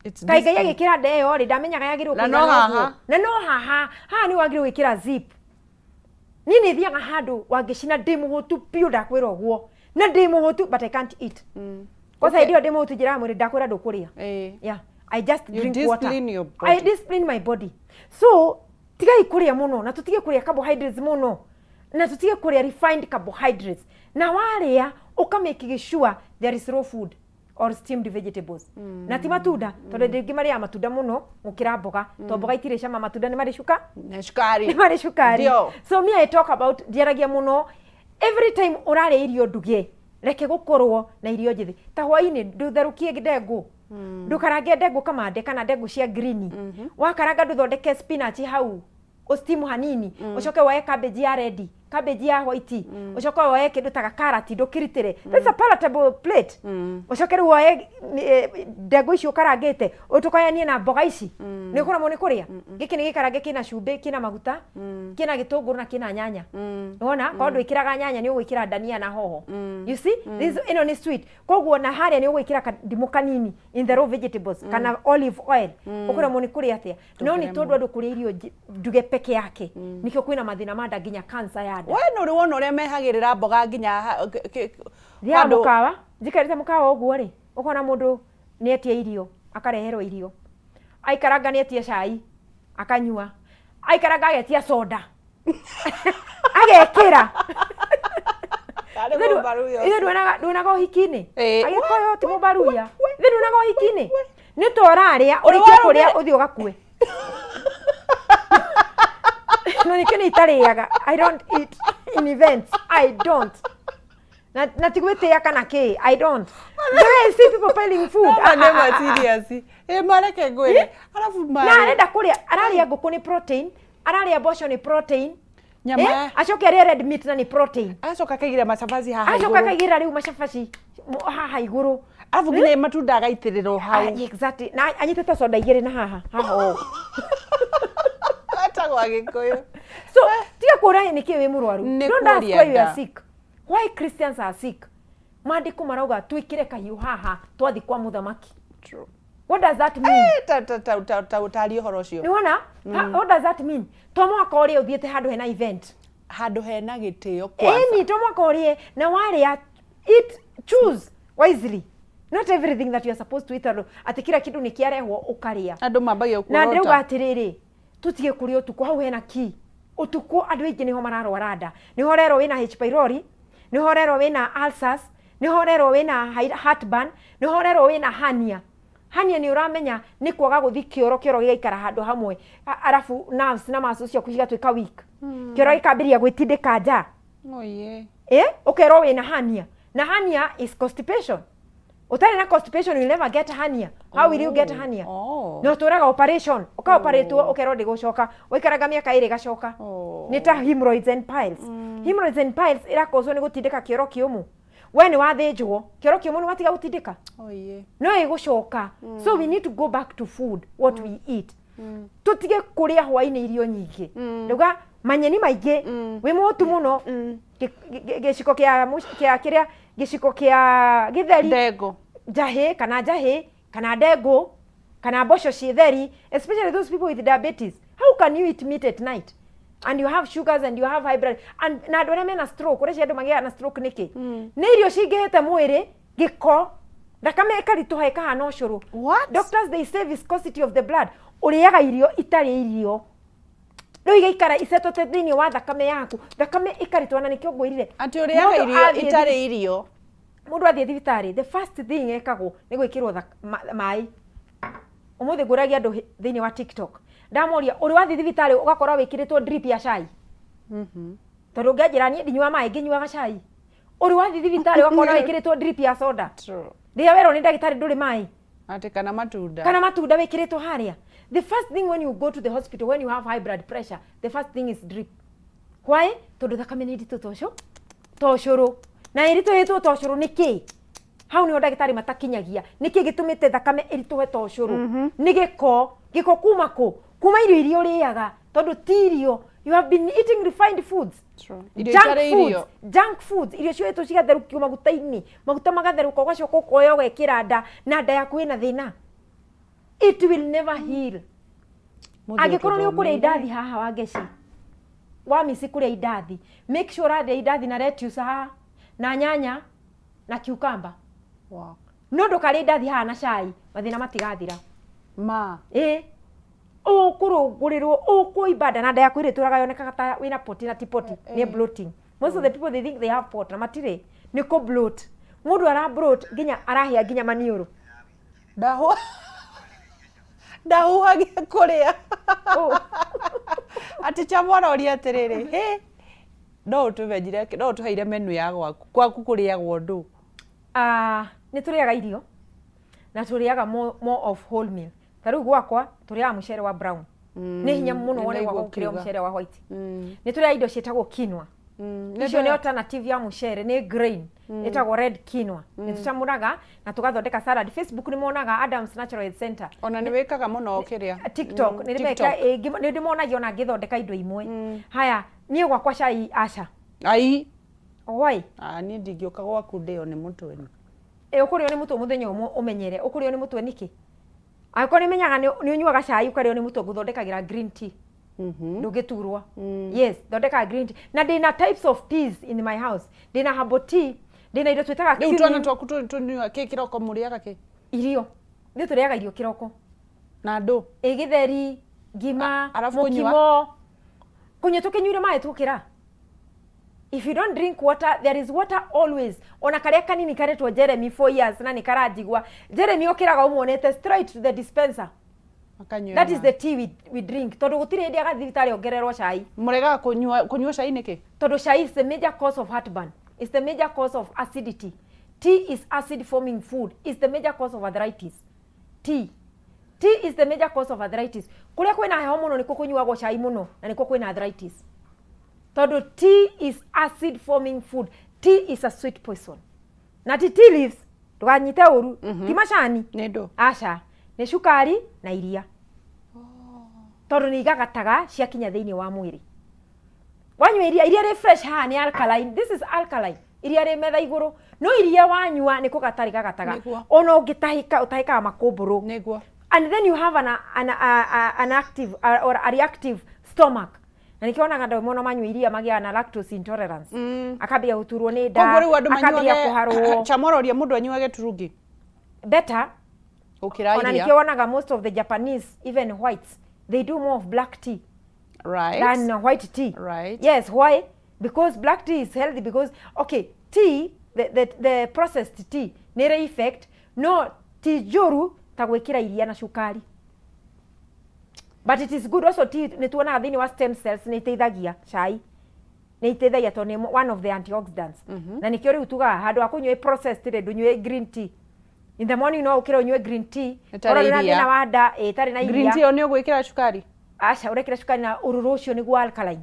It's Kaĩ Ngai discipline. agĩkĩra nda ĩyo rĩ, ndamenyaga yagĩrĩirwo Na no kũigana haha. ũguo? Na no haha haha nĩ wagĩrĩirwo gwĩkĩra zip. Niĩ nĩ thiaga handũ wangĩcina ndĩ mũhũtu biũ, ndakwĩra ũguo, na ndĩ mũhũtu, but I can't eat. Kwanza hĩndĩ ĩyo ndĩ mũhũtu, njĩraga mwĩrĩ, ndakwĩra ndũkũrĩa. Yeah, I just You drink water. Discipline your body. I discipline my body. So tigai kũrĩa mũno, na tũtige kũrĩa carbohydrates mũno, na tũtige kũrĩa refined carbohydrates, na warĩa ũka sure there is raw food or steamed vegetables na ti matunda, tondũ andũ aingĩ marĩaga matunda mũno gũkĩra mboga, tondũ mboga itirĩ cama, matunda nĩ marĩ cuka Na cukari. Nĩ marĩ cukari. Ndio. So me, I talk about, ndiaragia mũno, every time ũrarĩa irio nduge, reke gũkorwo na irio njĩthĩ. Ta hwainĩ, ndũtherũkie ndengũ, ndũkarange ndengũ kamande kana ndengũ cia green. Wakaranga, ndũthondeke spinach hau, ũsteam hanini, ũcoke woe cabbage ya red, cabbage ya white, ũcoke woe kĩndũ ta karati, ndũkĩritĩre. That's a palatable plate. Ũcoke rĩu woe ndengũ icio ũkarangĩte, ũtũkayanie na mboga ici, nĩ ũkũremwo nĩ kũrĩa. Gĩkĩ nĩ gĩkarange kĩna cumbĩ, kĩna maguta, kĩna gĩtũngũrũ na kĩna nyanya. Nĩwona korwo ndwĩkĩraga nyanya, nĩ ũgwĩkĩra ndania na hoho. You see, this ĩno nĩ sweet, koguo na harĩa nĩ ũgwĩkĩra kandimũ kanini in the raw vegetables kana olive oil. Ũkũremwo nĩ kũrĩa atĩa? No nĩ tondũ andũ kũrĩa irio nduge peke yake, nĩkĩo kwĩna mathĩna ma nda, nginya cancer ya nda. We nĩ ũrĩ wona ũrĩa mehagĩrĩra mboga nginya Thiaga handũ- mũkawa, njikarĩte mũkawa ũguo rĩ, ũkona mũndũ nĩ etia irio, akareherwo irio, aikaranga nĩ etia cai akanyua, aikaranga agetia soda agekĩra. Karĩ mũmbaruya Ithe ũcio. nduonaga ũhiki-inĩ? Ĩĩ. Agĩkũyũ ti mũmbaruya. Ithe nduonaga ũhiki-inĩ nĩ ta ũrarĩa Ũrĩ ũrĩkie warũmĩrĩ- kũrĩa ũthiĩ ũgakue? No nĩkĩo nĩ itarĩaga. I don't eat in events. I don't, na ti gwĩtĩĩa kana kĩ, I don't. The way I see people piling food, Ma ah, nĩ ah, ma ah, ah, ah. serious. Ĩ mareke ngwĩre. Arabu Na marĩ. arenda kũrĩa, ararĩa ngũkũ nĩ protein, ararĩa mboco nĩ protein. Nyama. Eh, acoke arĩe red meat na nĩ protein. Agacoka akaigĩra macabaci haha Acoka igũrũ. akaigĩrĩra rĩu macabaci haha igũrũ. Arabu nginya matunda agaitĩrĩrwo hau. Ah, exactly, na anyitĩte soda igĩrĩ na haha haha ũũ. Etagwo Agĩkũyũ. So tiga kũũria nĩkĩ wĩ mũrwaru. Nĩ Don't ask kũũria why you are nda. sick, why Christians are sick. Maandĩko marauga twĩkĩre kahiũ haha twathi kwa mũthamaki. True. What does that mean? Eh, ta ũtarie ũhoro ũcio. Nĩwona? What does that mean? To mũhaka ũrĩe ũthiĩte handũ hena event. Handũ hena gĩtĩo kwanza. Ĩni, to mũhaka ũrĩe na warĩa, eat, choose wisely, not everything that you are supposed to eat, tondũ atĩ kila kĩndũ nĩ kĩarehwo ũkarĩa. Andũ mambagia Na kuorota. ndĩrauga atĩrĩrĩ, tũtige kũrĩa ũtukũ. Hau hena key. Ũtukũ andũ aingĩ nĩho mararwara nda, nĩho ũrerwo wĩna H pylori, nĩho ũrerwo wĩna ulcers, nĩho ũrerwo wĩna heartburn, nĩho ũrerwo wĩna hernia. Hernia nĩ ũramenya nĩ kwaga gũthi kĩoro, kĩoro gĩgaikara handũ hamwe. Arabu nerves na muscles ciaku cigatuĩka weak, kĩoro gĩkambĩrĩria gwĩtindĩka nja. Oye. Eh, ũkerwo wĩna hernia, na hernia is constipation. Ũtarĩ na constipation, you'll never get hernia. How will you get hernia? Oh. No tũraga operation, ũkaoperatwo, ũkerwo ndĩgũcoka, waikaraga mĩaka 2 ĩgacoka. Oh. Nĩ ta hemorrhoids and piles. Hemorrhoids and piles ĩrakoswo nĩ gũtindĩka kĩoro kĩũmũ. We nĩ wathĩnjwo kĩoro kĩũmũ, nĩ watiga gũtindĩka, Oye. no ĩgũcoka. So we need to go back to food, what we eat. Tũtige kũrĩa hwainĩ irio nyingĩ. Ndauga manyeni maingĩ, wĩ mũhũtu mũno, gĩciko kĩa kĩrĩa, gĩciko kĩa gĩtheri. Ndengũ. Njahĩ kana njahĩ kana ndengũ kana mboco ciĩ theri, especially those people with diabetes. How can you eat meat at night and you have sugars and you have high blood? And na andũ arĩa mena stroke, ũreciria andũ magĩaga na stroke nĩkĩ? Nĩ irio cingĩhĩte mwĩrĩ, gĩko. Thakame ĩkaritũha ĩkahana ũcũrũ. What? Doctors, they say viscosity of the blood. Ũrĩaga irio itarĩ irio, rĩu igaikara icetete thĩinĩ wa thakame yaku, thakame ĩkaritũha, na nĩkĩo ngwĩrire Atĩ ũrĩaga mũndũ irio athiĩ itarĩ irio. Mũndũ athiĩ thibitarĩ, the first thing ekagwo nĩ gwĩkĩrwo maĩ. Ũmũthĩ ngũragia andũ thĩinĩ wa TikTok, ndamoria, ũrĩ wathiĩ thibitarĩ ũgakora wĩkĩrĩtwo drip ya cai? Tondũ ũngĩanjĩra niĩ ndinyuaga maĩ, ngĩnyuaga cai. Ũrĩ wathiĩ thibitarĩ ũgakora wĩkĩrĩtwo drip ya soda? True. Rĩrĩa werwo nĩ ndagĩtarĩ ndũrĩ maĩ. Atĩ kana matunda. Kana matunda wĩkĩrĩtwo harĩa. The first thing when you go to the hospital, when you have high blood pressure, the first thing is drip. Why? Tondũ thakame nĩ nditũ to ũcũrũ, na ĩritũhĩtwo to ũcũrũ nĩ kĩ? Hau nĩho ndagĩtarĩ matakinyagia. Nĩkĩ gĩtũmĩte thakame ĩritũhe to ũcũrũ? Nĩ gĩko. Gĩko kuma kũ? Kuma irio iria ũrĩaga, tondũ ti irio. You have been eating refined foods. True. Irio Junk itarĩ foods, irio. Junk foods, irio cioetwo cigatherũkio maguta-inĩ, maguta magatherũka, ũgacoka ũkoya ũgekĩra nda, na nda yaku ĩna thĩna. It will never heal. Mũthiĩ Angĩkorwo nĩ ũkũrĩa ũtũthomere. Indathi haha, wangeci wa mici kũrĩa indathi, make sure ũrarĩa indathi na lettuce haha, na nyanya, na cucumber. No ndũkarĩe indathi haha na cai, mathĩna matigathira. Ma. Ĩ ũkũrũngũrĩrwo, ũkũimba nda, na nda yaku ĩrĩtũraga yonekaga ta wĩna poti, na ti poti, nĩ bloating. Most of the people, they think they have pot, na matirĩ, nĩ kũ bloat. Mũndũ ara bloat nginya arahĩa nginya maniũrũ. Ndahuhagia kũrĩa. Oh. Atĩ chamwana ũria atĩrĩrĩ, hĩ, no ũtũmenyire, no ũtũheire menu ya gwaku, gwaku kũrĩagwo ndũ? Ah, nĩ tũrĩaga irio na tũrĩaga more of whole meal. Ta rĩu gwakwa tũrĩaga mũcere wa brown. Nĩ hinya mũno wone Nĩndaigua gwakwa gũkĩrĩo ũkiuga. Mũcere wa white. Nĩ tũrĩaga indo ciĩtagwo quinoa. Icio nĩ alternative ya mũcere, nĩ grain ĩtagwo red quinoa. Nĩ tũcamũraga na tũgathondeka salad. Facebook nĩ monaga Adams Natural Health Center. Ona nĩ wĩkaga mũno kĩrĩa. TikTok nĩ TikTok. Nĩ ndĩmonagia ona ngĩthondeka indo imwe. Haya, niĩ gwakwa cai aca. Ai. Why? Ah, niĩ ndingĩũka gwaku ndĩo nĩ mũtwe. Ĩ, ũkũrĩo nĩ mũtwe mũthenya ũmwe ũmenyere ũkũrĩo nĩ mũtwe nĩkĩ. Angĩkorwo nĩ menyaga nĩ ũnyuaga cai ũkarĩo nĩ mũtwe, ngũthondekagĩra green tea, ndũngĩturwo. Yes, thondeka green tea, na ndĩna types of teas in my house. Ndĩna herbal tea, ndĩna indo twĩtaga Rĩu twana cumin. twaku tũnyua kĩ kĩroko? Mũrĩaga kĩ? Irio, ithuĩ tũrĩaga irio kĩroko. Na ndũ? Ĩ, gĩtheri, ngima. Arabu kũnyua? Mũkimo. Kũnyua tũkĩnyuire maĩ tũkĩra. If you don't drink water, there is water always. Ona karĩa kanini karetwo Jeremy, 4 years, na nĩ karanjigua. Jeremy okĩraga ũmuonete straight to the dispenser. Makanyua That is maĩ. the tea we drink, tondũ gũtirĩ hĩndĩ agathiĩ thibitarĩ ongererwo cai. Mũregaga kũnyua cai nĩkĩ? Tondũ cai is the major cause of heartburn, is the major cause of acidity. Tea is acid forming food, is the major cause of arthritis. Tea is the major cause of arthritis. Kũrĩa kwĩna heho mũno nĩkuo kũnyuagwo cai mũno, na nĩkuo kwĩna arthritis, tondũ tea is acid forming food. Tea is a sweet poison. Na ti tea leaves, ndũkanyite ũru, ti macani. Nĩ ndũ? Aca, nĩ cukari na iria, tondũ nĩ igagataga ciakinya thĩinĩ wa mwĩrĩ. Wanyua iria, iria rĩ fresh haha nĩ alkaline. This is alkaline. Iria rĩ metha igũrũ, no iria wanyua nĩ kũgata rĩgagataga. Ona ũngĩtahĩka, ũtahĩkaga makũmbũrũ. And then you have an active or a reactive stomach, na nĩkĩo wonaga andũ amwe ona manyua iria magĩaga na lactose intolerance, akambia gũturwo nĩ nda, Koguo rĩu andũ akambia manyuage kũharwo. Chamororia mũndũ anyuage turungi Better. Gũkĩra Ona iria. nĩkĩo wonaga most of the Japanese, even whites, they do more of black tea than white tea. Yes, why? Because black tea is healthy, because, okay, tea, the processed tea nĩ ĩrĩ effect, no ti njũru ta gwĩkĩra iria na cukari. But it is good also. Tea nĩ tuonaga thĩinĩ wa stem cells nĩ iteithagia, cai nĩ iteithagia tondũ nĩ one of the antioxidants. Na nĩkĩo rĩu tugaga handũ ha kũnyua processed rĩ, ndũnyue green tea in the morning, no ũkĩre ũnyue green tea. Ĩtarĩ Korwo wĩna iria. Thĩna wa nda, ĩtarĩ na Green iria. tea ĩyo nĩ ũgwĩkĩra cukari? Aca, ũrekĩra cukari na ũrũrũ ũcio nĩguo alkaline.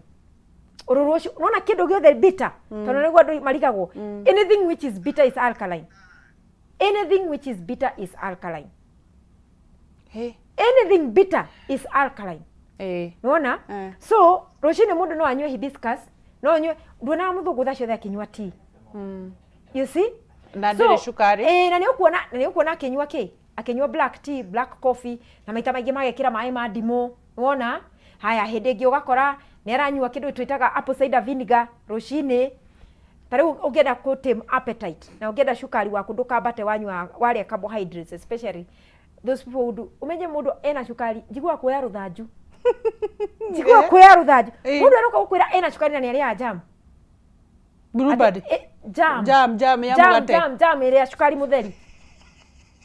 Ũrũrũ ũcio, nona kĩndũ gĩothe bitter, tondũ nĩguo andũ marigagwo. Anything which is bitter is alkaline. Anything which is bitter is alkaline. Hey. Anything bitter is alkaline. Nĩwona? So rũcinĩ mũndũ no anyue hibiscus, no anyue, nduonaga mũthũngũ thaa ciothe akĩnyua tea? You see? Na ndĩrĩ cukari. Ĩĩ, na nĩ ũkuona akĩnyua kĩ, akĩnyua black tea, black coffee, na maita maingĩ magekĩra maĩ ma ndimũ. Nĩwona? Haya, hĩndĩ ĩngĩ ũgakora nĩ aranyua kĩndũ twĩtaga apple cider vinegar rũcinĩ. Ta rĩu ũngĩenda kũ tame appetite na ũngĩenda cukari waku ndũkambate wanyua warĩa carbohydrates, especially those people who do, ũmenye mũndũ ena cukari, njiguaga kuoya rũthanju, njiguaga kuoya rũthanju. Mũndũ aroka gũkwĩra ena cukari na nĩ arĩaga jam. Bluebird. Jam. Jam, jam ya jam, mũgate. Jam, jam ĩrĩa cukari mũtheri.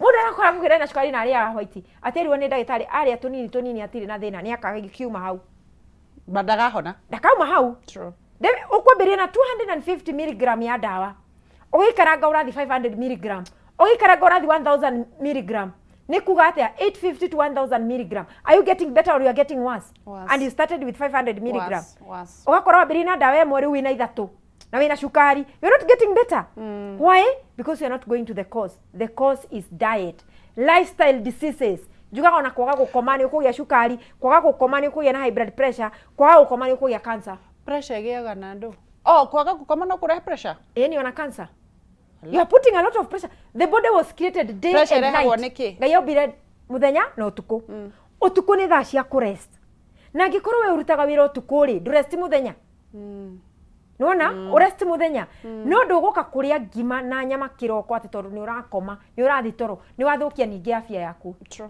Mũndũ arakora gũkwĩra ena cukari na arĩaga white, atĩrirwo nĩ ndagĩtarĩ arĩa tũnini tũnini atirĩ na thĩna, nĩ akakiuma hau. Ba ndakahona. Ndakauma hau. True. Ũkwambĩrĩria na 250 milligram ya ndawa, ũgĩikaranga ũrathi 500 milligram, ũgĩikaranga ũrathi 1000 milligram. Nĩ kuga atĩa? 850 to 1000 milligram. Are you getting better or you are getting worse? Worse. And you started with 500 milligram. Worse, worse. Ũgakora wambĩrĩria na ndawa ĩmwe, rĩu wĩna ithatũ na wĩna cukari. You're not getting better. Why? Because you're not going to the cause. The cause is diet, lifestyle diseases. Njugaga ona kwaga gũkoma nĩ ũkũgĩa cukari, kwaga gũkoma nĩ ũkũgĩa na high blood pressure, kwaga gũkoma nĩ ũkũgĩa cancer. Pressure ĩgĩaga na ndũ? Oh, kwaga gũkoma no kũrehe pressure? Ĩni, ona cancer. You are putting a lot of pressure. The body was created day Pressure and ĩrehagwo night. nĩkĩ? Ngai ombire mũthenya na ũtukũ. Ũtukũ nĩ thaa cia kũrest, na angĩkorwo we ũrutaga wĩra ũtukũ rĩ, ndũresti mũthenya. Nĩwona ũresti mũthenya, no ndũgũka kũrĩa ngima na nyama kĩroko atĩ tondũ nĩ ũrakoma, nĩ ũrathi toro, nĩ wathũkia ningĩ afya yaku. True.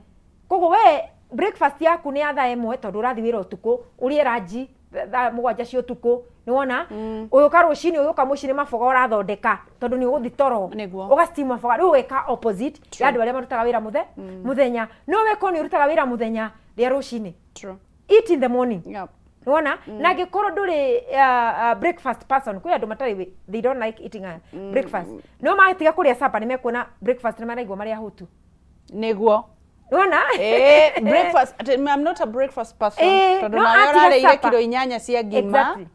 Koguo we breakfast yaku nĩ ya thaa 1 tondũ ũrathi wĩra ũtukũ, ũrĩe ranji thaa 7 cia ũtukũ. Nĩwona ũgĩũka rũcinĩ, ũgĩũka mũciĩ nĩ maboga ũrathondeka tondũ nĩ ũgũthi toro. Nĩguo. Ũga steam maboga. Rĩu ũgeka opposite ya andũ arĩa marutaga wĩra mũthenya. No we korwo nĩ ũrutaga wĩra mũthenya, rĩa rũcinĩ. True. Eat in the morning. Nĩwona na angĩkorwo ndũrĩ breakfast person, kwĩ andũ matarĩ they don't like eating a breakfast, no matiga kũrĩa supper nĩ mekuona breakfast nĩ maraigua marĩ ahũtu. Nĩguo. Nĩwona? Breakfast I'm not a breakfast person, tondũ no nawe atiga ũrarĩire supper. kiro 8 cia ngima. Exactly.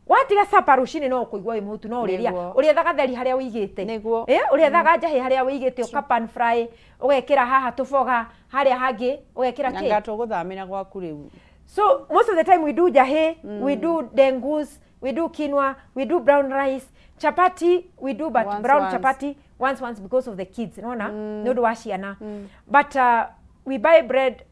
Watiga supper rũcinĩ no ũkũigua wĩ mũhũtu, no ũrĩrĩa Nĩguo. ũrĩethaga theri harĩa ũigĩte. Nĩguo. Ũrĩethaga njahĩ harĩa ũigĩte, ũka pan fry, ũgekĩra haha tũboga, harĩa hangĩ ũgekĩra Na kĩ. nga tũgũthamĩra gwaku rĩu. So most of the time we do jahe, we do dengus, we do quinoa, we do brown rice, chapati we do, but Once, brown once. chapati once once because of the kids. Unaona? Nĩ ũndũ wa ciana. But we buy bread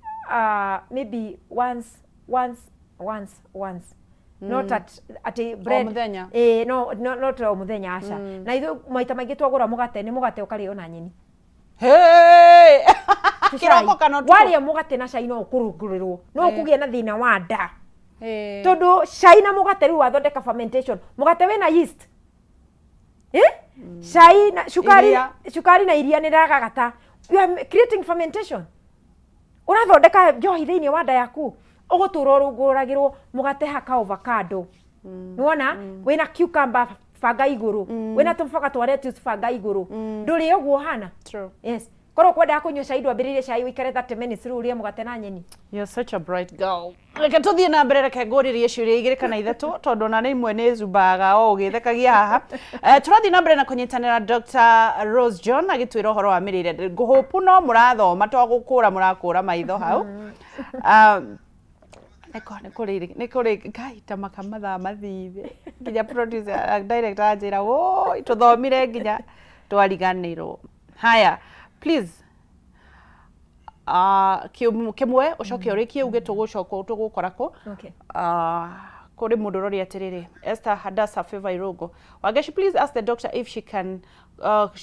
maybe once once once once. Not at a bread. Mũthenya. No, no, not o mũthenya, aca. Na ithuĩ maita maingĩ twagũra mũgate nĩ mũgate ũkarĩo na nyeni. Hey! Ti Kĩroko cai. kana ũtukũ? Warĩa mũgate na cai no ũkũrũngũrĩrwo, no ũkũgĩa na thĩna wa nda. Tondũ cai na mũgate rĩu wathondeka fermentation, mũgate wĩna yeast, Cai na cukari. Iria. Cukari na iria nĩ ragagata. You are creating fermentation, ũrathondeka njohi thĩinĩ wa nda yaku, ũgũtũra ũrũngũragĩrwo. Mũgate haka avocado, nĩwona wĩna cucumber banga igũrũ, wĩna tũboga twa lettuce banga igũrũ, ndũrĩ ũguo ũhana. True. Yes, korwo kwendaga kũnyua cai, ndwambĩrĩrie cai ũikare 30 minutes, rĩu ũrĩe mũgate na nyeni. You're such a bright girl. Reke tũthiĩ na mbere, reke ngũrĩrie ciũria igĩrĩ kana ithatũ tondũ ona nĩ imwe nĩ zumbaga o ũgĩthekagia haha. Tũrathiĩ na mbere na kũnyitanĩra Dr. Rose John agĩtwĩra ũhoro wa mĩrĩre. Ngũhũpu no mũrathoma to gũkũra mũrakũra maitho hau. Nĩ kũrĩ ngai ta maka mathaa mathire nginya producer, director anjĩra woi tũthomire nginya twariganĩrwo. Haya, please, kĩmwe ũcoke ũrĩkie uge tũgũcoka tũgũkora kũ. Okay. Kũrĩ mũndũ ũroria atĩrĩrĩ, Esther Hadassa Favor Irogo Wangeshi, please ask the doctor if she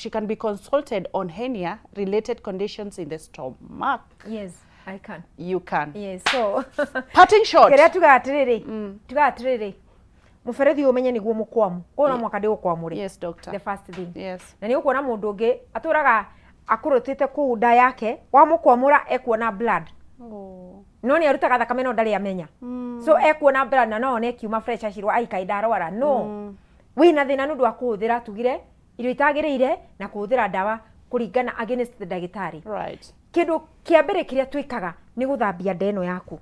can be consulted on hernia related conditions in the stomach. Yes, I can. You can? Yes, so Parting shot. Kĩrĩa tugaga atĩrĩrĩ, tugaga atĩrĩrĩ, mũberethi ũyũ ũmenye nĩguo mũkwamu, koguo no mwaka ndĩũkwamũre. Yes, doctor. The first thing. Na nĩ ũkuona mũndũ ũngĩ atũraga akũrũtĩte kũu nda yake, wamũkwamũra ekuona blood. Oh. No nĩ arutaga thakame no ndarĩ amenya. So ekuona blood na no one ĩkiuma fresh, acirwo ai kaĩ ndarwara, no wĩna thĩna nĩ ũndũ wa kũhũthĩra tugire irio itagĩrĩire na kũhũthĩra ndawa kũringana against the ndagĩtarĩ. Kĩndũ kĩa mbere kĩrĩa twĩkaga nĩ gũthambia nda ĩno yaku,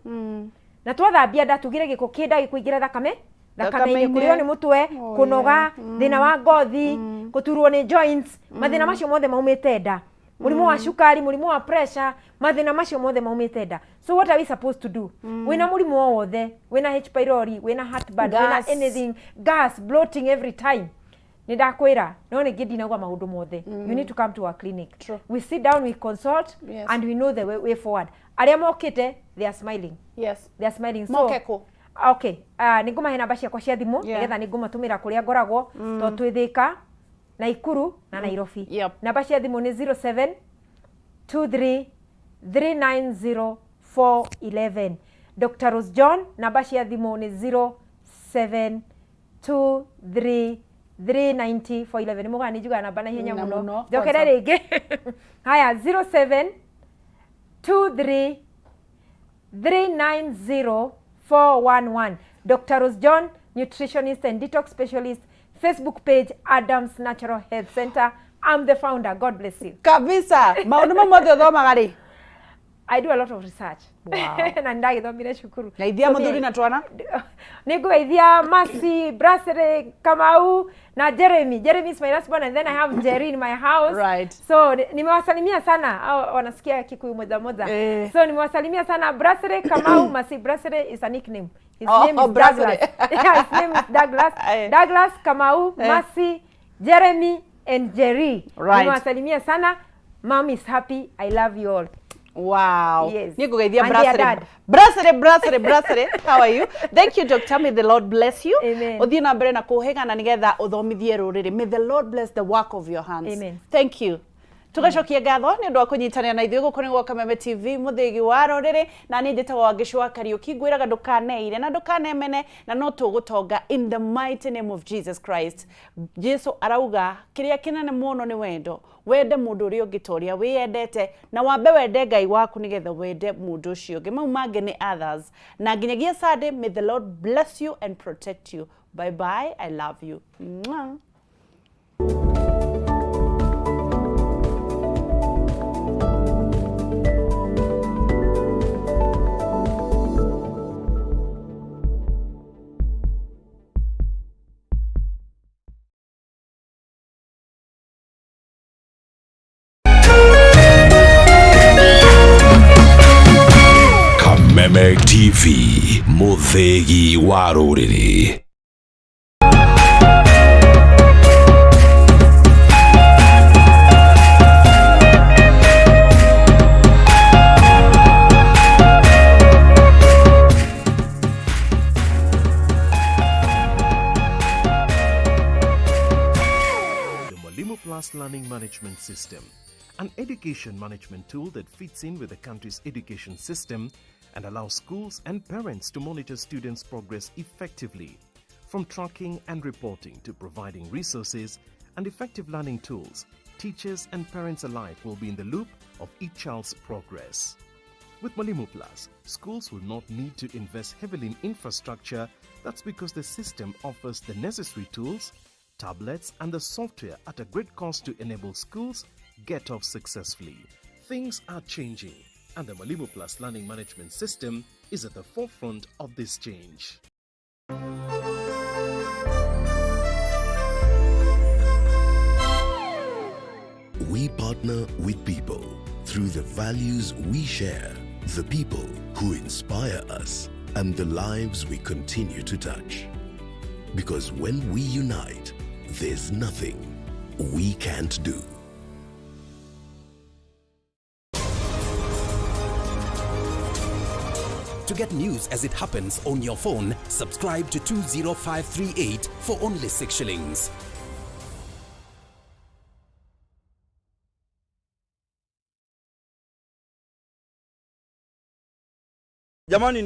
na twathambia nda tugire gĩko kĩnda gĩkũingĩra thakame thakame-inĩ, Thakame-inĩ. kũrĩo nĩ mũtwe, Oh, kũnoga, thĩna wa ngothi, gũturwo nĩ joints, mathĩna macio mothe maumĩte nda, mũrimũ wa cukari, mũrimũ wa pressure, mathĩna macio mothe maumĩte nda. So what are we supposed to do? Wĩna mũrimũ o wothe, wĩna H pylori, wĩna heartburn, wĩna Gas. anything, gas, bloating every time, nĩ ndakwĩra no ningĩ ndinauga maũndũ mothe, you need to come to our clinic. True. We sit down, we consult and we know the way forward. Arĩa mokĩte, they are smiling. They are smiling. So Moke kũ? Okay, nĩ ngũmahe namba ciakwa cia thimũ, nĩgetha nĩ ngũmatũmĩra kũrĩa ngoragwo, tondũ twĩ Thĩka, Naikuru na Nairobi. Namba cia thimũ nĩ 07 23 390 411. Dr. Rose John, namba cia thimũ nĩ 07 23 390 411. Nĩ mũgana nĩ njugaga namba na ihenya Na mũno. Mũno, Njokere kwanza. rĩngĩ. Haya, 07 23 390 411. Dr. Rose John, nutritionist and detox specialist. Facebook page, Adams Natural Health Center. I'm the founder. God bless you. Kabisa, maũndũ mau mothe ũthomaga rĩ? I do a lot of research. Wow. Na ndagĩthomire cukuru. Geithia So mũthuri na twana. Nĩ ngũgeithia Mercy, Brasere, Kamau na Jeremy. Jeremy is my last born and then I have Jerry in my house. So nimewasalimia sana. Hao wanasikia Kikuyu moja moja. So nimewasalimia sana Brasere, Kamau, Mercy. Brasere is a nickname. His Oh, name is Brasere. Douglas. Yeah, his name is Douglas. Douglas, Kamau, Mercy, Jeremy and Jerry. Nimewasalimia sana. Mom is happy. I love you all. Wow. Yes. Nĩ ngũgeithia And their Brasere. dad. Brasere, Brasere, Brasere. How are you? Thank you, Doctor. May the Lord bless you. Amen. Ũthiĩ na mbere na kũhĩgana nĩgetha ũthomithie rũrĩrĩ. May the Lord bless the work of your hands. Amen. Thank you. Tugacokia ngatho nĩ ũndũ wa kũnyitanĩra na ithuĩ. Gũkũ nĩ gwa Kameme TV, mũthĩgi wa rũrĩrĩ, na niĩ njĩtagwo Wangeci wa Kariũki. Ngwĩraga ndũkaneire na ndũkanemene, na no tũgũtonga in the mighty name of Jesus Christ. Jesu arauga kĩrĩa kĩnene mũno nĩ wendo, wende mũndũ ũrĩa ũngĩ ta ũrĩa wĩyendete, na wambe wende Ngai waku nĩgetha wende mũndũ ũcio ũngĩ. Mau mangĩ nĩ others. Na nginyagia Sunday, may the Lord bless you and protect you. Bye bye, I love you. Mwah. Kameme TV, mũthĩgi wa rũrĩrĩ. The Mwalimu Plus Learning Management System, an education management tool that fits in with the country's education system and allows schools and parents to monitor students' progress effectively. From tracking and reporting to providing resources and effective learning tools, teachers and parents alike will be in the loop of each child's progress. With Mwalimu Plus, schools will not need to invest heavily in infrastructure. That's because the system offers the necessary tools, tablets, and the software at a great cost to enable schools get off successfully. Things are changing, and the Mwalimu Plus Learning Management System is at the forefront of this change. We partner with people through the values we share, the people who inspire us, and the lives we continue to touch. Because when we unite, there's nothing we can't do. To get news as it happens on your phone, subscribe to 20538 for only 6 shillings. Jamani ni